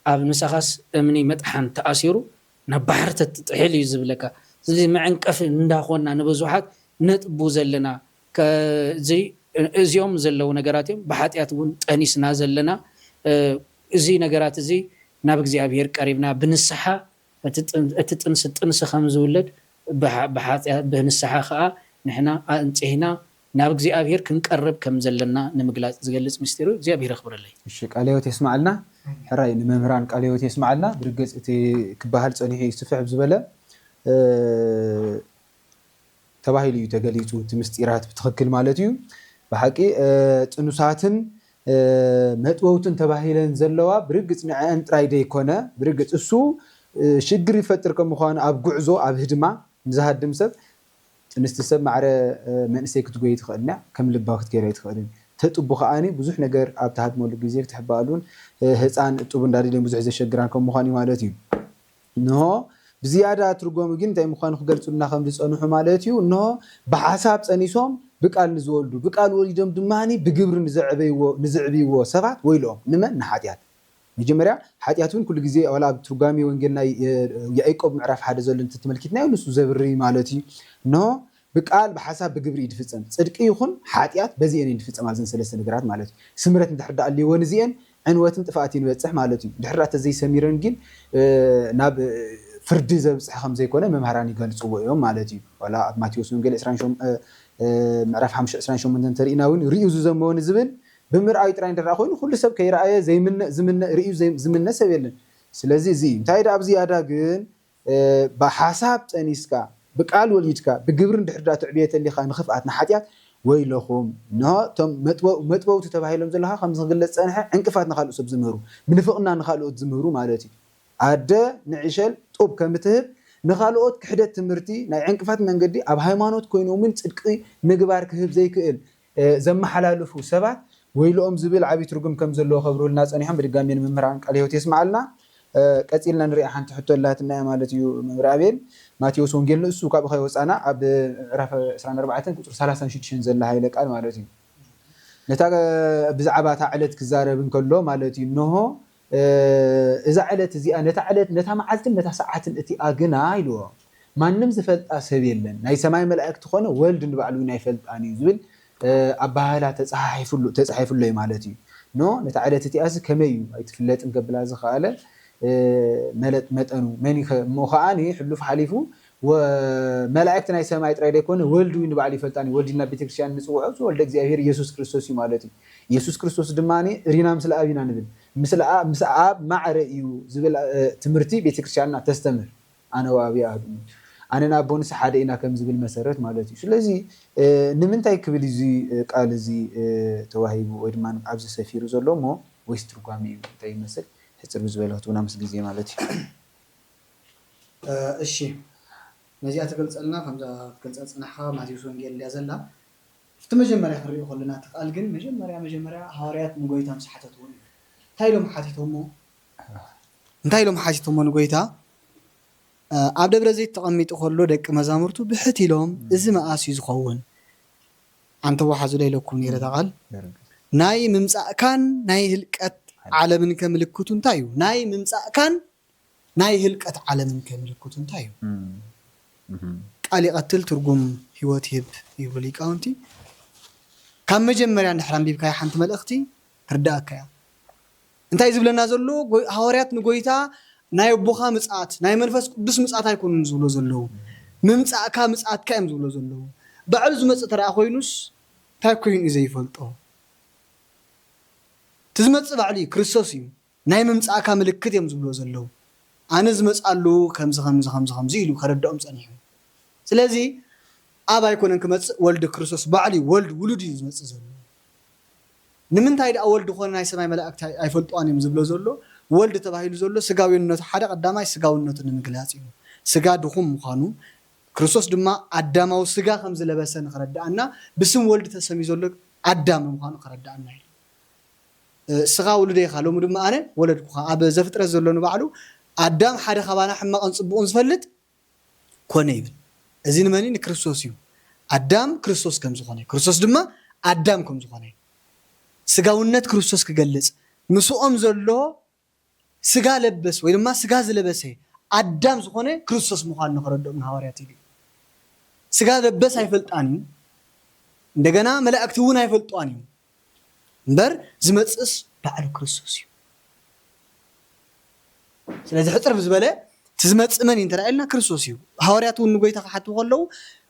ኣብ ምሳኻስ እምኒ መጥሓን ተኣሲሩ ናብ ባሕሪ ተትጥሕል እዩ ዝብለካ። ስለዚ መዕንቀፊ እንዳኾንና ንብዙሓት ነጥቡ ዘለና እዚኦም ዘለዉ ነገራት እዮም። ብሓጢኣት እውን ጠኒስና ዘለና እዚ ነገራት እዚ ናብ እግዚኣብሔር ቀሪብና ብንስሓ እቲ ጥንሲ ጥንሲ ከም ዝውለድ ብንስሓ ከዓ ንሕና ኣንፅህና ናብ እግዚኣብሔር ክንቀርብ ከም ዘለና ንምግላፅ ዝገልፅ ምስጢሩ እግዚኣብሔር ኣኽብረለይ። እሺ ቃለ ህይወት የስማዓልና። ሕራይ ንመምህራን ቃለ ህይወት የስማዓልና። ብርግፅ እቲ ክበሃል ፀኒሑ እዩ ስፍሕ ዝበለ ተባሂሉ እዩ ተገሊፁ እቲ ምስጢራት ብትኽክል ማለት እዩ። ብሓቂ ጥኑሳትን መጥበውትን ተባሂለን ዘለዋ ብርግፅ ንዐአን ጥራይ ደይኮነ ብርግፅ እሱ ሽግር ይፈጥር ከም ምዃኑ ኣብ ጉዕዞ ኣብ ህድማ ንዝሃድም ሰብ ጥንስቲ ሰብ ማዕረ መንእሰይ ክትጎይ ትኽእል እያ ከም ልባ ክትገይራ ኣይትኽእልን ተጥቡ ከዓኒ ብዙሕ ነገር ኣብ ትሃድመሉ ግዜ ክትሕበኣሉን ህፃን እጡብ እንዳደልዮም ብዙሕ ዘሸግራን ከም ምዃኑ እዩ ማለት እዩ። እንሆ ብዝያዳ ትርጎሙ ግን እንታይ ምዃኑ ክገልጹልና ከም ዝጸንሑ ማለት እዩ። እንሆ ብሓሳብ ጸኒሶም ብቃል ንዝወልዱ፣ ብቃል ወሊዶም ድማ ብግብሪ ንዘዕበይዎ ንዝዕብይዎ ሰባት ወይልኦም። ንመን? ንሓጢኣት። መጀመርያ ሓጢኣት እውን ኩሉ ግዜ ዋላ ኣብ ትርጓሜ ወንጌል ናይ ያዕቆብ ምዕራፍ ሓደ ዘሎ እንተተመልኪትናዮ ንሱ ዘብሪ ማለት እዩ። እንሆ ብቃል ብሓሳብ ብግብሪ እዩ ድፍጸም። ጽድቂ ይኹን ሓጢኣት በዚኤን እየን ድፍጸማ እዘን ሰለስተ ነገራት ማለት እዩ። ስምረት እንድሕር ደኣ ኣልይወን እዚኤን ዕንወትን ጥፍኣትን ይበጽሕ ማለት እዩ። ድሕር ደኣ ተዘይሰሚረን ግን ናብ ፍርዲ ዘብጽሕ ከም ዘይኮነ መምሃራን ይገልጽዎ እዮም ማለት እዩ። ዋላ ኣብ ማቴዎስ ወንጌል ዕስራን ሸሞንተን ምዕራፍ ሓሙሽተ ዕስራን ሸሞንተን እንተሪእና እውን ርእዩ ዝዘመወ ንዝብል ብምርኣዩ ጥራይ እንድሕር ደኣ ኮይኑ ኩሉ ሰብ ከይረኣየ ዘይምነ ዝምነ ርእዩ ዝምነ ሰብ የለን። ስለዚ እዚ እዩ። እንታይ ደኣ ኣብ ዝያዳ ግን ብሓሳብ ጸኒስካ ብቃል ወሊድካ ብግብሪ እንድሕር ደኣ ትዕብዮ ተሊኻ ንኽፍኣት ንሓጢኣት ወይለኹም፣ እንሆ እቶም መጥበው-፣ መጥበውቲ ተባሂሎም ዘለኻ ከምዚ ክግለጽ ጸንሐ፣ ዕንቅፋት ንኻልእ ሰብ ዝምህሩ፣ ምንፍቕና ንኻልኦት ዝምህሩ ማለት እዩ። ኣደ ንዕሸል ጡብ ከም እትህብ፣ ንኻልኦት ክሕደት ትምህርቲ፣ ናይ ዕንቅፋት መንገዲ፣ ኣብ ሃይማኖት ኮይኖም እውን ጽድቂ ምግባር ክህብ ዘይክእል፣ እ፣ ዘመሓላልፉ ሰባት ወይልኦም ዝብል ዓቢ ትርጉም ከም ዘለዎ ከብርሁልና ጸኒሖም። ብድጋሚ ንመምህራን ቃለ ህይወት የስምዓልና። እ፣ ቀጺልና ንሪኣ ሓንቲ ሕቶ ኣላትና እያ ማለት እዩ መምህር ኣቤል። ማቴዎስ ወንጌል ንእሱ ካብኡ ከይወጻና ኣብ ምዕራፍ ዕስራን ኣርባዕተን ቁጽሪ ሰላሳን ሽዱሽተን ዘላ ሃይለ ቃል ማለት እዩ። ነታ ብዛዕባ እታ ዕለት ክዛረብ እንከሎ ማለት እዩ፣ እንሆ፣ እ፣ እዛ ዕለት እዚኣ፣ ነታ ዕለት፣ ነታ መዓልትን ነታ ሰዓትን እቲኣ ግና ኢልዎ፣ ማንም ዝፈልጣ ሰብ የለን፣ ናይ ሰማይ መላእክቲ ኾነ ወልድ ንባዕሉ እውን ኣይፈልጣን እዩ ዝብል፣ እ፣ ኣበሃህላ ተጻሓሒፉሉ፣ ተጻሒፉሎ እዩ ማለት እዩ። ኖ፣ ነታ ዕለት እቲኣስ ከመይ እዩ ኣይትፍለጥን ከብላ ዝኸኣለ፣ እ፣ መለጥ መጠኑ መን እዩ ከ-፣ እሞ ከኣ ሕሉፍ ሓሊፉ፣ ወ-፣ መላእክቲ ናይ ሰማይ ጥራይ ዘይኮነ ወልድ እውን ንባዕሉ ይፈልጣን እዩ። ወልድ ኢልና ቤተክርስትያን ንጽውዖ፣ እዚ ወልደ እግዚኣብሔር ኢየሱስ ክርስቶስ እዩ ማለት እዩ። ኢየሱስ ክርስቶስ ድማ ሪና ምስለ ኣብ ኢና ንብል። ምስለ ኣ-፣ ምስ ኣብ ማዕረ እዩ ዝብል፣ እ፣ ትምህርቲ ቤተክርስትያንና ተስተምህር። ኣነ ወኣቢ ኣሐዱ፣ ኣነን ኣቦንስ ሓደ ኢና ከም ዝብል መሰረት ማለት እዩ። ስለዚ፣ እ፣ ንምንታይ ክብል እዩ እዚ፣ እ፣ ቃል እዚ፣ እ፣ ተዋሂቡ ወይ ድማ ኣብዚ ሰፊሩ ዘሎ እሞ ወይስ ትርጓሜ እዩ? እንታይ ይመስል? ሕጽር ብዝበለ ክትብና ምስ ግዜ ማለት እዩ። እ፣ እሺ፣ ነዚኣ ትገልጸልና፣ ከምዛ ትገልጻ ዝጸናሕካ ማቴዎስ ወንጌል እንድያ ዘላ። እቲ መጀመርያ ክንሪኦ ከለና፣ እቲ ቃል ግን መጀመርያ፣ መጀመርያ ሃዋርያት ንጎይታ ምስ ሓተትዎ እዩ። እንታይ ኢሎም ሓቲቶሞ? እንታይ ኢሎም ሓቲቶሞ ንጎይታ? እ፣ ኣብ ደብረ ዘይት ተቐሚጡ ከሎ ደቂ መዛሙርቱ ብሕት ኢሎም፣ "እዚ መኣስ እዩ ዝኸውን?" ኣንተ ወሓዙ ዶ ኢለኩም ነይረ እታ ቃል? ናይ ምምጻእካን ናይ ህልቀት ዓለምን ከ ምልክቱ እንታይ እዩ? ናይ ምምጻእካን ናይ ህልቀት ዓለምን ከ ምልክቱ እንታይ እዩ? እም፣ እም። ቃል ይቐትል ትርጉም ህይወት ይህብ ይብሉ ሊቃውንቲ። ካብ መጀመርያ እንድሕር ኣንቢብካዮ ሓንቲ መልእኽቲ ትርድኣካ እያ። እንታይ ዝብለና ዘሎ? ጎይ-፣ ሃዋርያት ንጎይታ ናይ ኣቦኻ ምጽኣት፣ ናይ መንፈስ ቅዱስ ምጽኣት ኣይኮኑን ዝብሎ ዘለዉ። ምምጻእካ ምጽኣትካ እዮም ዝብሎ ዘለዉ። ባዕሉ ዝመጽእ ተደኣ ኮይኑስ እንታይ ኮይኑ እዩ ዘይፈልጦ? እቲ ዝመጽእ ባዕሉ እዩ፣ ክርስቶስ እዩ። ናይ ምምጻእካ ምልክት እዮም ዝብሎ ዘለዉ። ኣነ ዝመጽኣሉ ከምዚ፣ ከምዚ፣ ከምዚ፣ ከምዚ ኢሉ ከረድኦም ጸኒሑ። ስለዚ ኣብ ኣይኮነን ክመጽእ፣ ወልድ ክርስቶስ ባዕሉ እዩ፣ ወልድ ውሉድ እዩ ዝመጽእ ዘሎ። ንምንታይ ደኣ ወልድ ኮነ ናይ ሰማይ መላእክቲ ኣይ-፣ ኣይፈልጥዋን እዮም ዝብሎ ዘሎ? ወልድ ተባሂሉ ዘሎ ስጋዊነቱ፣ ሓደ ቀዳማይ ስጋውነቱ ንምግላጽ እዩ። ስጋ ድኹም ምዃኑ፣ ክርስቶስ ድማ ኣዳማዊ ስጋ ከም ዝለበሰ ንኸረድኣና፣ ብስም ወልድ ተሰምዩ ዘሎ ኣዳም ምዃኑ ከረድኣና እዩ። እ፣ ስኻ ውሉደ ኢኻ፣ ሎሚ ድማ ኣነ ወለድኩኻ። ኣብ ዘፍጥረት ዘሎ ንባዕሉ ኣዳም ሓደ ካባና ሕማቕን ጽቡቕን ዝፈልጥ ኮነ ይብል። እዚ ንመን እዩ? ንክርስቶስ እዩ። ኣዳም ክርስቶስ ከም ዝኾነ፣ ክርስቶስ ድማ ኣዳም ከም ዝኾነ፣ ስጋውነት ክርስቶስ ክገልጽ፣ ምስኦም ዘሎ ስጋ ለበስ ወይ ድማ ስጋ ዝለበሰ ኣዳም ዝኾነ ክርስቶስ ምዃኑ ንኸረድኦም ንሃዋርያት ኢሉ እዩ። ስጋ ለበስ ኣይፈልጣን እዩ። እንደገና መላእክቲ እውን ኣይፈልጥዋን እዩ። እምበር ዝመጽእስ ባዕሉ ክርስቶስ እዩ። ስለዚ ሕጽር ብዝበለ እቲ ዝመጽእ መን እዩ እንተ ኢልና ክርስቶስ እዩ። ሃዋርያት እውን ንጎይታ ክሓትዎ ከለዉ፣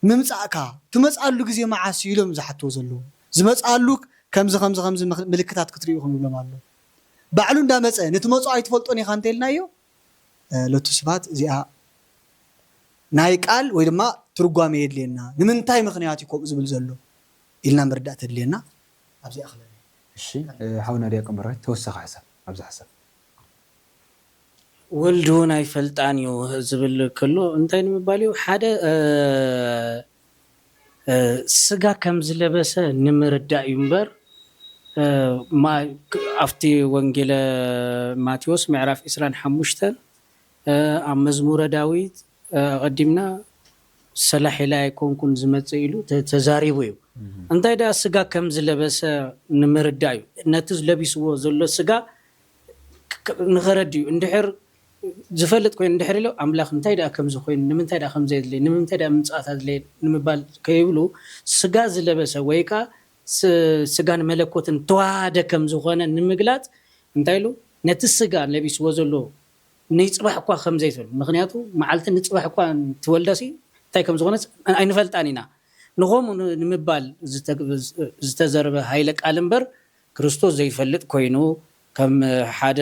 "ምምጻእካ ትመጽኣሉ ግዜ መዓስ እዩ?" ኢሎም ዝሓትዎ ዘለዉ። ዝመጽኣሉ ከምዚ፣ ከምዚ፣ ከምዚ ምኽ-፣ ምልክታት ክትርእዩ ኢኹም ይብሎም ኣሎ። ባዕሉ እንዳመጸ፣ "ንትመጽኦ ኣይትፈልጦን ኢኻ" እንተ ኢልናዮ፣ እ፣ ሎቱ ስብሐት እዚኣ ናይ ቃል ወይ ድማ ትርጓሜ የድልየና። ንምንታይ ምኽንያት እዩ ከምኡ ዝብል ዘሎ ኢልና ምርዳእ ተድልየና። ኣብዚኣ ክለኒ። እሺ፣ እ፣ ሓውና ዲያቆን በረኸት ተወሳኺ ሓሳብ ኣብዚ ሓሳብ። ወልድ እውን ኣይፈልጣን እዩ ዝብል ከሎ እንታይ ንምባል እዩ? ሓደ፣ እ፣ እ፣ ስጋ ከም ዝለበሰ ንምርዳእ እዩ እምበር፣ እ፣ ማ-፣ ክ-፣ ኣብቲ ወንጌለ ማቴዎስ ምዕራፍ ዕስራን ሓሙሽተን፣ እ፣ ኣብ መዝሙረ ዳዊት፣ እ፣ ኣቐዲምና "ሰላሒላይ ኣይኮንኩን ዝመጽእ" ኢሉ ተ-፣ ተዛሪቡ እዩ። እም። እንታይ ደኣ ስጋ ከም ዝለበሰ ንምርዳእ እዩ። ነቲ ለቢስዎ ዘሎ ስጋ ክ-፣ ክ-፣ ንኸረድእ እዩ። እንድሕር ዝፈልጥ ኮይኑ እንድሕር ኢሉ፣ "ኣምላኽ እንታይ ደኣ ከምዚ ኮይኑ፣ ንምንታይ ደኣ ከምዚ የድልየ፣ ንምንታይ ደኣ ምምጻእት ኣድለየ?" ንምባል ከይብሉ፣ ስጋ ዝለበሰ ወይ ከኣ ስ-፣ ስጋን መለኮትን ተዋሃደ ከም ዝኾነ ንምግላጽ እንታይ ኢሉ? ነቲ ስጋ ለቢስዎ ዘሎ ንጽባሕ እኳ ከም ዘይትብል፣ ምኽንያቱ መዓልቲ ንጽባሕ እኳ ትወልዳሲ እንታይ ከም ዝኾነስ ኣይንፈልጣን ኢና። ንኸምኡ ን-፣ ንምባል ዝተ-፣ ዝተዘርበ ሃይለ ቃል እምበር፣ ክርስቶስ ዘይፈልጥ ኮይኑ፣ ከም ሓደ፣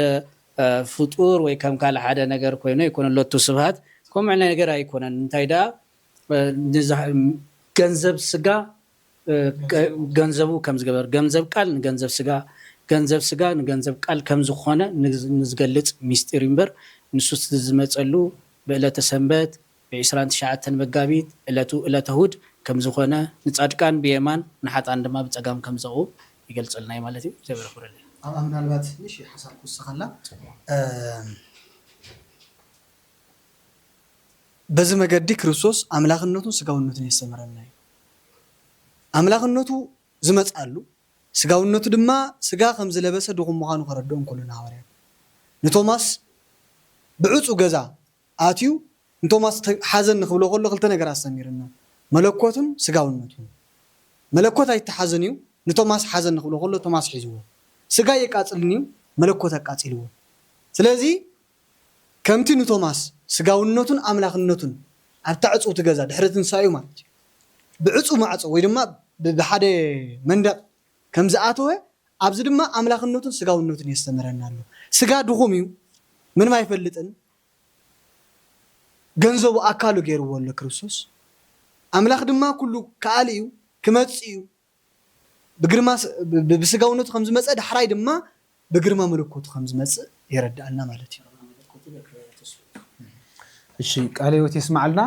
እ፣ ፍጡር ወይ ከም ካልእ ሓደ ነገር ኮይኑ ኣይኮነን። ሎቱ ስብሐት ከምኡ ዓይነት ነገር ኣይኮነን። እንታይ ደኣ፣ እ፣ ንዛ-፣ ገንዘብ ስጋ ገንዘቡ ከም ዝገበር፣ ገንዘብ ቃል ንገንዘብ ስጋ፣ ገንዘብ ስጋ ንገንዘብ ቃል ከም ዝኾነ ንዝገልጽ ሚስጢር እምበር፣ ንሱ ዝመጸሉ ብዕለተ ሰንበት ብ29 መጋቢት ዕለቱ ዕለተ እሁድ ከም ዝኾነ፣ ንጻድቃን ብየማን ንሓጣን ድማ ብጸጋም ከም ዘቑም ይገልጸልና እዩ ማለት እዩ። እግዚኣብሔር ይኽብረልና። ኣብ ምናልባት ንእሽተይ ሓሳብ ክውስኸላ፣ በዚ መገዲ ክርስቶስ ኣምላኽነቱን ስጋውነቱን የስተምረና እዩ። ኣምላኽነቱ ዝመፅኣሉ፣ ስጋውነቱ ድማ ስጋ ከም ዝለበሰ ድኹም ምዃኑ ከረድኦም ከሎ ንሃዋርያት፣ ንቶማስ ብዕፁ ገዛ ኣትዩ ንቶማስ ሓዘኒ ክብሎ ከሎ ክልተ ነገር ኣስተሚርና፣ መለኮቱን ስጋውነቱን። መለኮት ኣይተሓዘን እዩ፣ ንቶማስ ሓዘኒ ክብሎ ከሎ ቶማስ ሒዝዎ። ስጋ የቃፅልን እዩ፣ መለኮት ኣቃፂልዎ። ስለዚ ከምቲ ንቶማስ ስጋውነቱን ኣምላኽነቱን ኣብታ ዕፅውቲ ገዛ ድሕሪ ትንሳኤኡ ማለት እዩ ብዕፁ ማዕፆ ወይ ድማ ብሓደ መንደቕ ከም ዝኣተወ፣ ኣብዚ ድማ ኣምላኽነቱን ስጋውነቱን የስተምረና ኣሎ። ስጋ ድኹም እዩ፣ ምንም ኣይፈልጥን። ገንዘቡ ኣካሉ ገይርዎ ኣሎ ክርስቶስ። ኣምላኽ ድማ ኩሉ ከኣሊ እዩ፣ ክመፅእ እዩ። ብግርማ ብስጋውነቱ ከም ዝመፀ ዳሕራይ ድማ ብግርማ መለኮቱ ከም ዝመፅእ የረድኣና ማለት እዩ። እሺ፣ ቃለ ህይወት የስማዓልና።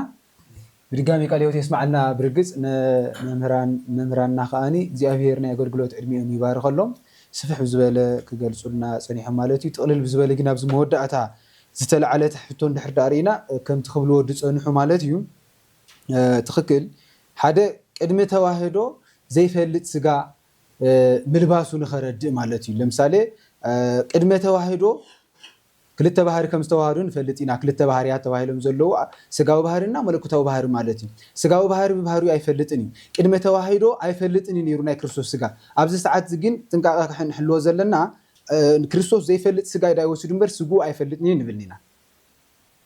ብድጋሚ ቃለ ህይወት የስማዓልና። ብርግፅ ንመምህራን መምህራንና ከዓኒ እግዚኣብሔር ናይ ኣገልግሎት ዕድሚኦም ይባርኸሎም። ስፍሕ ብዝበለ ክገልፁልና ፀኒሖም ማለት እዩ። ጥቕልል ብዝበለ ግን ኣብዚ መወዳእታ ዝተለዓለት ሕቶ እንድሕር ዳኣ ርኢና ከምቲ ክብልዎ ዝፀንሑ ማለት እዩ። ትኽክል። ሓደ ቅድሚ ተዋህዶ ዘይፈልጥ ስጋ ምልባሱ ንኸረድእ ማለት እዩ። ለምሳሌ ቅድመ ተዋህዶ ክልተ ባህሪ ከም ዝተዋህዶ ንፈልጥ ኢና። ክልተ ባህርያት ተባሂሎም ዘለዉ ስጋዊ ባህርና መለኮታዊ ባህሪ ማለት እዩ። ስጋዊ ባህሪ ብባህሪኡ ኣይፈልጥን እዩ። ቅድመ ተዋህዶ ኣይፈልጥን እዩ ነይሩ ናይ ክርስቶስ ስጋ። ኣብዚ ሰዓት እዚ ግን ጥንቃቐ ክንሕልዎ ዘለና ክርስቶስ ዘይፈልጥ ስጋ ዳይ ወሲዱ እምበር ስግኡ ኣይፈልጥን እዩ ንብል ኢና።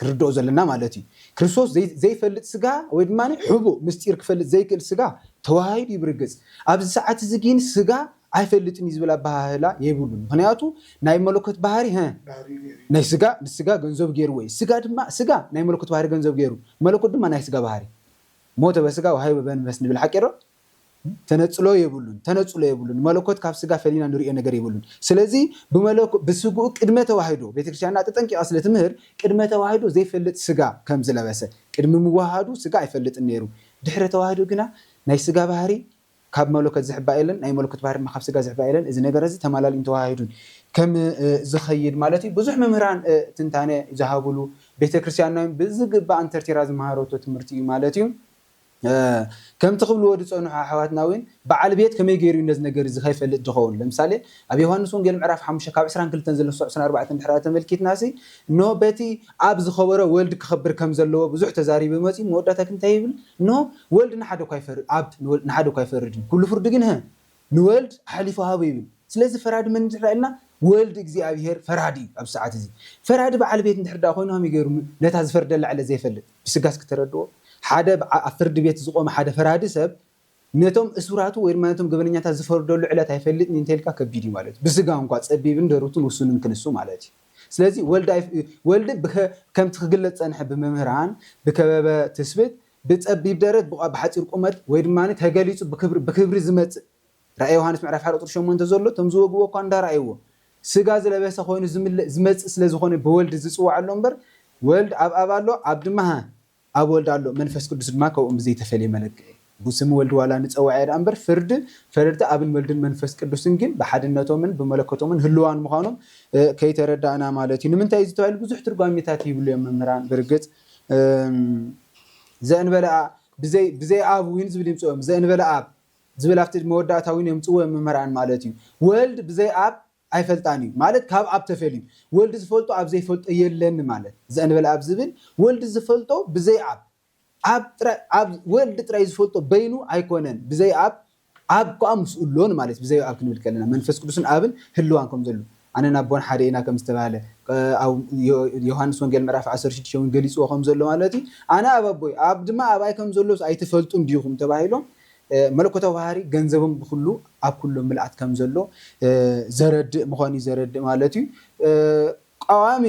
ክርድኦ ዘለና ማለት እዩ። ክርስቶስ ዘይፈልጥ ስጋ ወይ ድማ ሕቡእ ምስጢር ክፈልጥ ዘይክእል ስጋ ተዋሂዱ እዩ ብርግፅ። ኣብዚ ሰዓት እዚ ግን ስጋ ኣይፈልጥን እዩ ዝብል ኣባሃህላ የብሉን። ምክንያቱ ናይ መለኮት ባህሪ ናይ ስጋ ንስጋ ገንዘብ ገይርዎ እዩ። ስጋ ድማ ስጋ ናይ መለኮት ባህሪ ገንዘብ ገይሩ መለኮት ድማ ናይ ስጋ ባህሪ ሞተ በስጋ ወሃይበ በመንፈስ ንብል ሓቂ ዶ? ተነፅሎ የብሉን፣ ተነፅሎ የብሉን። መለኮት ካብ ስጋ ፈሊና ንሪኦ ነገር የብሉን። ስለዚ ብስግኡ ቅድመ ተዋህዶ ቤተክርስትያንና ተጠንቂቓ ስለ ትምህር ቅድመ ተዋህዶ ዘይፈልጥ ስጋ ከም ዝለበሰ ቅድሚ ምዋሃዱ ስጋ ኣይፈልጥን ነይሩ። ድሕረ ተዋህዶ ግና ናይ ስጋ ባህሪ ካብ መለኮት ዝሕባእ የለን፣ ናይ መለኮት ባህሪ ድማ ካብ ስጋ ዝሕባእ የለን። እዚ ነገር እዚ ተማላሊኡን ተዋሃሂዱን ከም ዝኸይድ ማለት እዩ። ብዙሕ መምህራን ትንታነ ዝሃብሉ ቤተክርስትያንና ብዝግባእ ኣንተርቲራ ዝመሃረቶ ትምህርቲ እዩ ማለት እዩ። ከምቲ ክብልዎ ዝፀንሑ ኣሕዋትና እውን በዓል ቤት ከመይ ገይሩ እዩ ነዚ ነገር እዚ ከይፈልጥ ዝኸውን? ለምሳሌ ኣብ ዮሃንስ ወንጌል ምዕራፍ ሓሙሽተ ካብ ዕስራን ክልተን ዘሎ ክሳብ ዕስራን ኣርባዕተን ድሕር ተመልኪትና ሲ እነሆ በቲ ኣብ ዝኸበረ ወልድ ክኸብር ከም ዘለዎ ብዙሕ ተዛሪቡ መፂኡ መወዳእታ ግን እንታይ ይብል? እነሆ ወልድ ንሓደ እኳ ኣይፈርድ ኣብ ንወልድ ንሓደ እኳ ኣይፈርድን ኩሉ ፍርዱ ግን ሀ ንወልድ ኣሕሊፉ ሃቡ ይብል። ስለዚ ፈራዲ መን እንድሕር ኢልና ወልድ እግዚኣብሄር ፈራዲ እዩ። ኣብ ሰዓት እዚ ፈራዲ በዓል ቤት እንድሕር ደኣ ኮይኑ ከመይ ገይሩ ነታ ዝፈርደላ ዕለት ዘይፈልጥ ብስጋስ ክተረድዎ ሓደ ኣብ ፍርዲ ቤት ዝቆመ ሓደ ፈራዲ ሰብ ነቶም እሱራቱ ወይ ድማ ነቶም ገበነኛታት ዝፈርደሉ ዕለት ኣይፈልጥን እንተልካ ከቢድ እዩ ማለት እዩ። ብስጋ እንኳ ፀቢብን ደሩትን ውሱንን ክንሱ ማለት እዩ። ስለዚ ወልድ ከምቲ ክግለፅ ፀንሐ ብመምህራን ብከበበ ትስብት ብፀቢብ ደረት ብሓፂር ቁመት ወይ ድማ ተገሊፁ ብክብሪ ዝመፅእ ራእየ ዮሃንስ ምዕራፍ ሓደ ቁፅሪ ሸሞንተ ዘሎ እቶም ዝወግዎ እኳ እንዳረኣይዎ ስጋ ዝለበሰ ኮይኑ ዝመፅእ ስለ ዝኾነ ብወልድ ዝፅዋዕ ኣሎ እምበር ወልድ ኣብ ኣብ ኣሎ ኣብ ድማ ኣብ ወልድ ኣሎ መንፈስ ቅዱስ ድማ ካብኦም ብዘይተፈልየ መለክዒ ብስም ወልድ ዋላ ንፀዋዕ እያ ደኣ እምበር ፍርድ ፈረድቲ ኣብን ወልድን መንፈስ ቅዱስን ግን ብሓድነቶምን ብመለኮቶምን ህልዋን ምዃኖም ከይተረዳእና ማለት እዩ። ንምንታይ እዚ ተባሂሉ ብዙሕ ትርጓሜታት ይብሉ እዮም መምህራን። ብርግፅ ዘእንበለ ብዘይ ኣብ እውን ዝብል ይምፅኦም ዘእንበለ ኣብ ዝብል ኣብቲ መወዳእታ እውን የምፅዎ መምህራን ማለት እዩ። ወልድ ብዘይ ኣብ ኣይፈልጣን እዩ ማለት ካብ ኣብ ተፈልዩ ወልድ ዝፈልጦ ኣብ ዘይፈልጦ የለን ማለት ዘእንበለ ኣብ ዝብል ወልድ ዝፈልጦ ብዘይ ኣብ ኣብ ወልድ ጥራይ ዝፈልጦ በይኑ ኣይኮነን ብዘይ ኣብ ኣብ ከኣ ምስኡ ኣሎን ማለት ብዘይ ኣብ ክንብል ከለና መንፈስ ቅዱስን ኣብን ህልዋን ከም ዘሎ ኣነን ኣቦን ሓደ ኢና ከም ዝተባሃለ ዮሃንስ ወንጌል ምዕራፍ ዓሰርተ ሽዱሽተ እውን ገሊፅዎ ከም ዘሎ ማለት እዩ። ኣነ ኣብ ኣቦይ ኣብ ድማ ኣብኣይ ከም ዘሎ ኣይትፈልጡን ዲኹም ተባሂሎም መለኮታዊ ባህሪ ገንዘቦም ብኩሉ ኣብ ኩሎም ምልኣት ከም ዘሎ ዘረድእ ምዃኑ እዩ ዘረድእ ማለት እዩ። ቀዋሚ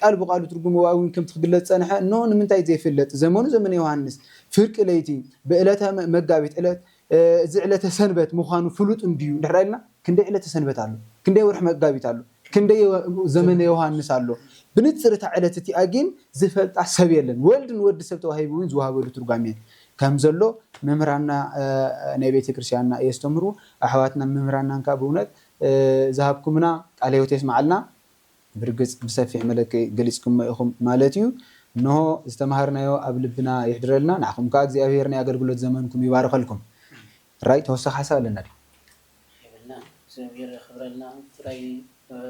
ቃል ብቃሉ ትርጉም ዋዊ እውን ከምቲ ክግለፅ ፀንሐ እነሆ ንምንታይ ዘይፍለጥ ዘመኑ ዘመነ ዮሃንስ ፍርቂ ለይቲ ብዕለተ መጋቢት ዕለት እዚ ዕለተ ሰንበት ምዃኑ ፍሉጥ እንድዩ እንድሕር ኢልና፣ ክንደይ ዕለተ ሰንበት ኣሎ፣ ክንደይ ወርሒ መጋቢት ኣሎ፣ ክንደይ ዘመነ ዮሃንስ ኣሎ፣ ብንፅር እታ ዕለት እቲኣ ግን ዝፈልጣ ሰብ የለን። ወልድ ንወዲ ሰብ ተዋሂቡ እውን ዝወሃበሉ ትርጓሜ ከም ዘሎ መምህራንና ናይ ቤተ ክርስቲያንና የስተምህሩ። ኣሕዋትና መምህራንናን ከዓ ብእውነት ዝሃብኩምና ቃለ ህይወት የስማዓልና። ብርግጽ ብሰፊሕ መለክዒ ገሊጽኩሞ ኢኹም ማለት እዩ። እንሆ ዝተማሃርናዮ ኣብ ልብና የሕድረልና። ንዓኹም ከኣ እግዚኣብሔር ናይ ኣገልግሎት ዘመንኩም ይባርኸልኩም። ራይ ተወሳኺ ሓሳብ ኣለና ድዩ? የብልና እግዚኣብሔር የኽብረልና። ጥራይ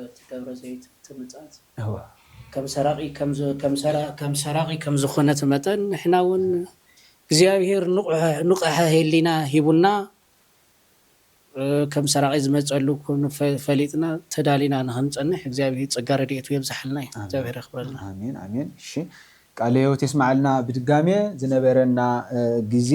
እቲ ደብረ ዘይት ትምጻት እዋ ከም ሰራቂ ከም ዝ- ከም ሰራ- ከም ሰራቂ ከም ዝኾነት መጠን ንሕና እውን እግዚኣብሔር ንቑሕ- ንቕሐ ሄሊና ሂቡና እ፣ ከም ሰራቂ ዝመጸሉ ኩኑ ፈ- ፈሊጥና ተዳሊና ንኽንጸንሕ እግዚኣብሔር ጸጋ ረድኤቱ የብዝሓልና እዩ። እግዚኣብሔር የኽብረልና። ኣሜን ኣሜን። እሺ ቃለ ህይወት የስማዓልና። ብድጋሜ ዝነበረና እ፣ ግዜ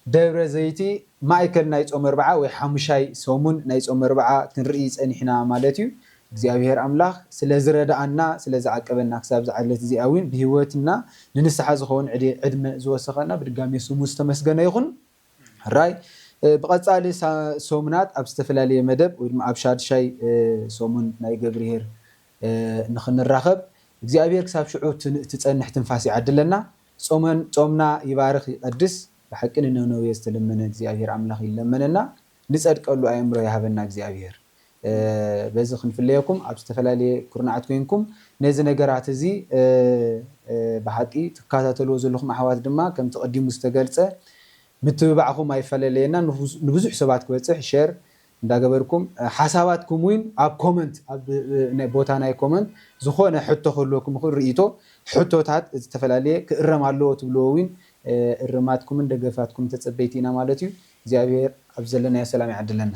ደብረ ዘይቲ ማእከል ናይ ጾም ኣርብዓ ወይ ሓሙሻይ ሰሙን ናይ ጾም ኣርብዓ ክንርኢ ጸኒሕና ማለት እዩ። እግዚኣብሔር ኣምላኽ ስለ ዝረድኣና ስለ ዝዓቀበና ክሳብ ዝዓለት እዚኣ እውን ብህይወትና ንንስሓ ዝኸውን ዕድ- ዕድመ ዝወሰኸና ብድጋሜ ስሙ ዝተመስገነ ይኹን። ራይ እ፣ ብቐጻሊ ሳ- ሰሙናት ኣብ ዝተፈላለየ መደብ ወይ ድማ ኣብ ሻድሻይ እ፣ ሰሙን ናይ ገብርሄር እ፣ ንኽንራኸብ እግዚኣብሔር ክሳብ ሽዑ ትን- ትጸንሕ ትንፋስ ይዓድለና። ጾመን ጾምና ይባርኽ ይቐድስ። ብሓቂ ንነነዌ ዝተለመነ እግዚኣብሔር ኣምላኽ ይለመነና። ንጸድቀሉ ኣእምሮ ይሃበና እግዚኣብሔር። እ፣ በዚ ክንፍለየኩም ኣብ ዝተፈላለየ ኩርናዓት ኮይንኩም ነዚ ነገራት እዚ እ፣ እ፣ ብሓቂ ትከታተልዎ ዘለኹም ኣሕዋት ድማ ከምቲ ቀዲሙ ዝተገልጸ ምትብባዕኹም ኣይፈለለየና። ንብዙ- ንብዙሕ ሰባት ክበፅሕ ሸር እንዳገበርኩም እ፣ ሓሳባትኩም እውን ኣብ ኮመንት ኣብ እ፣ ናይ ቦታ ናይ ኮመንት ዝኾነ ሕቶ ክህልወኩም ይኽእል ርእይቶ ሕቶታት ዝተፈላለየ ክእረም ኣለዎ ትብልዎ እውን እ፣ እርማትኩምን ደገፋትኩም ተፀበይቲ ኢና ማለት እዩ። እግዚኣብሔር ኣብ ዘለናዮ ሰላም ይዓድለና።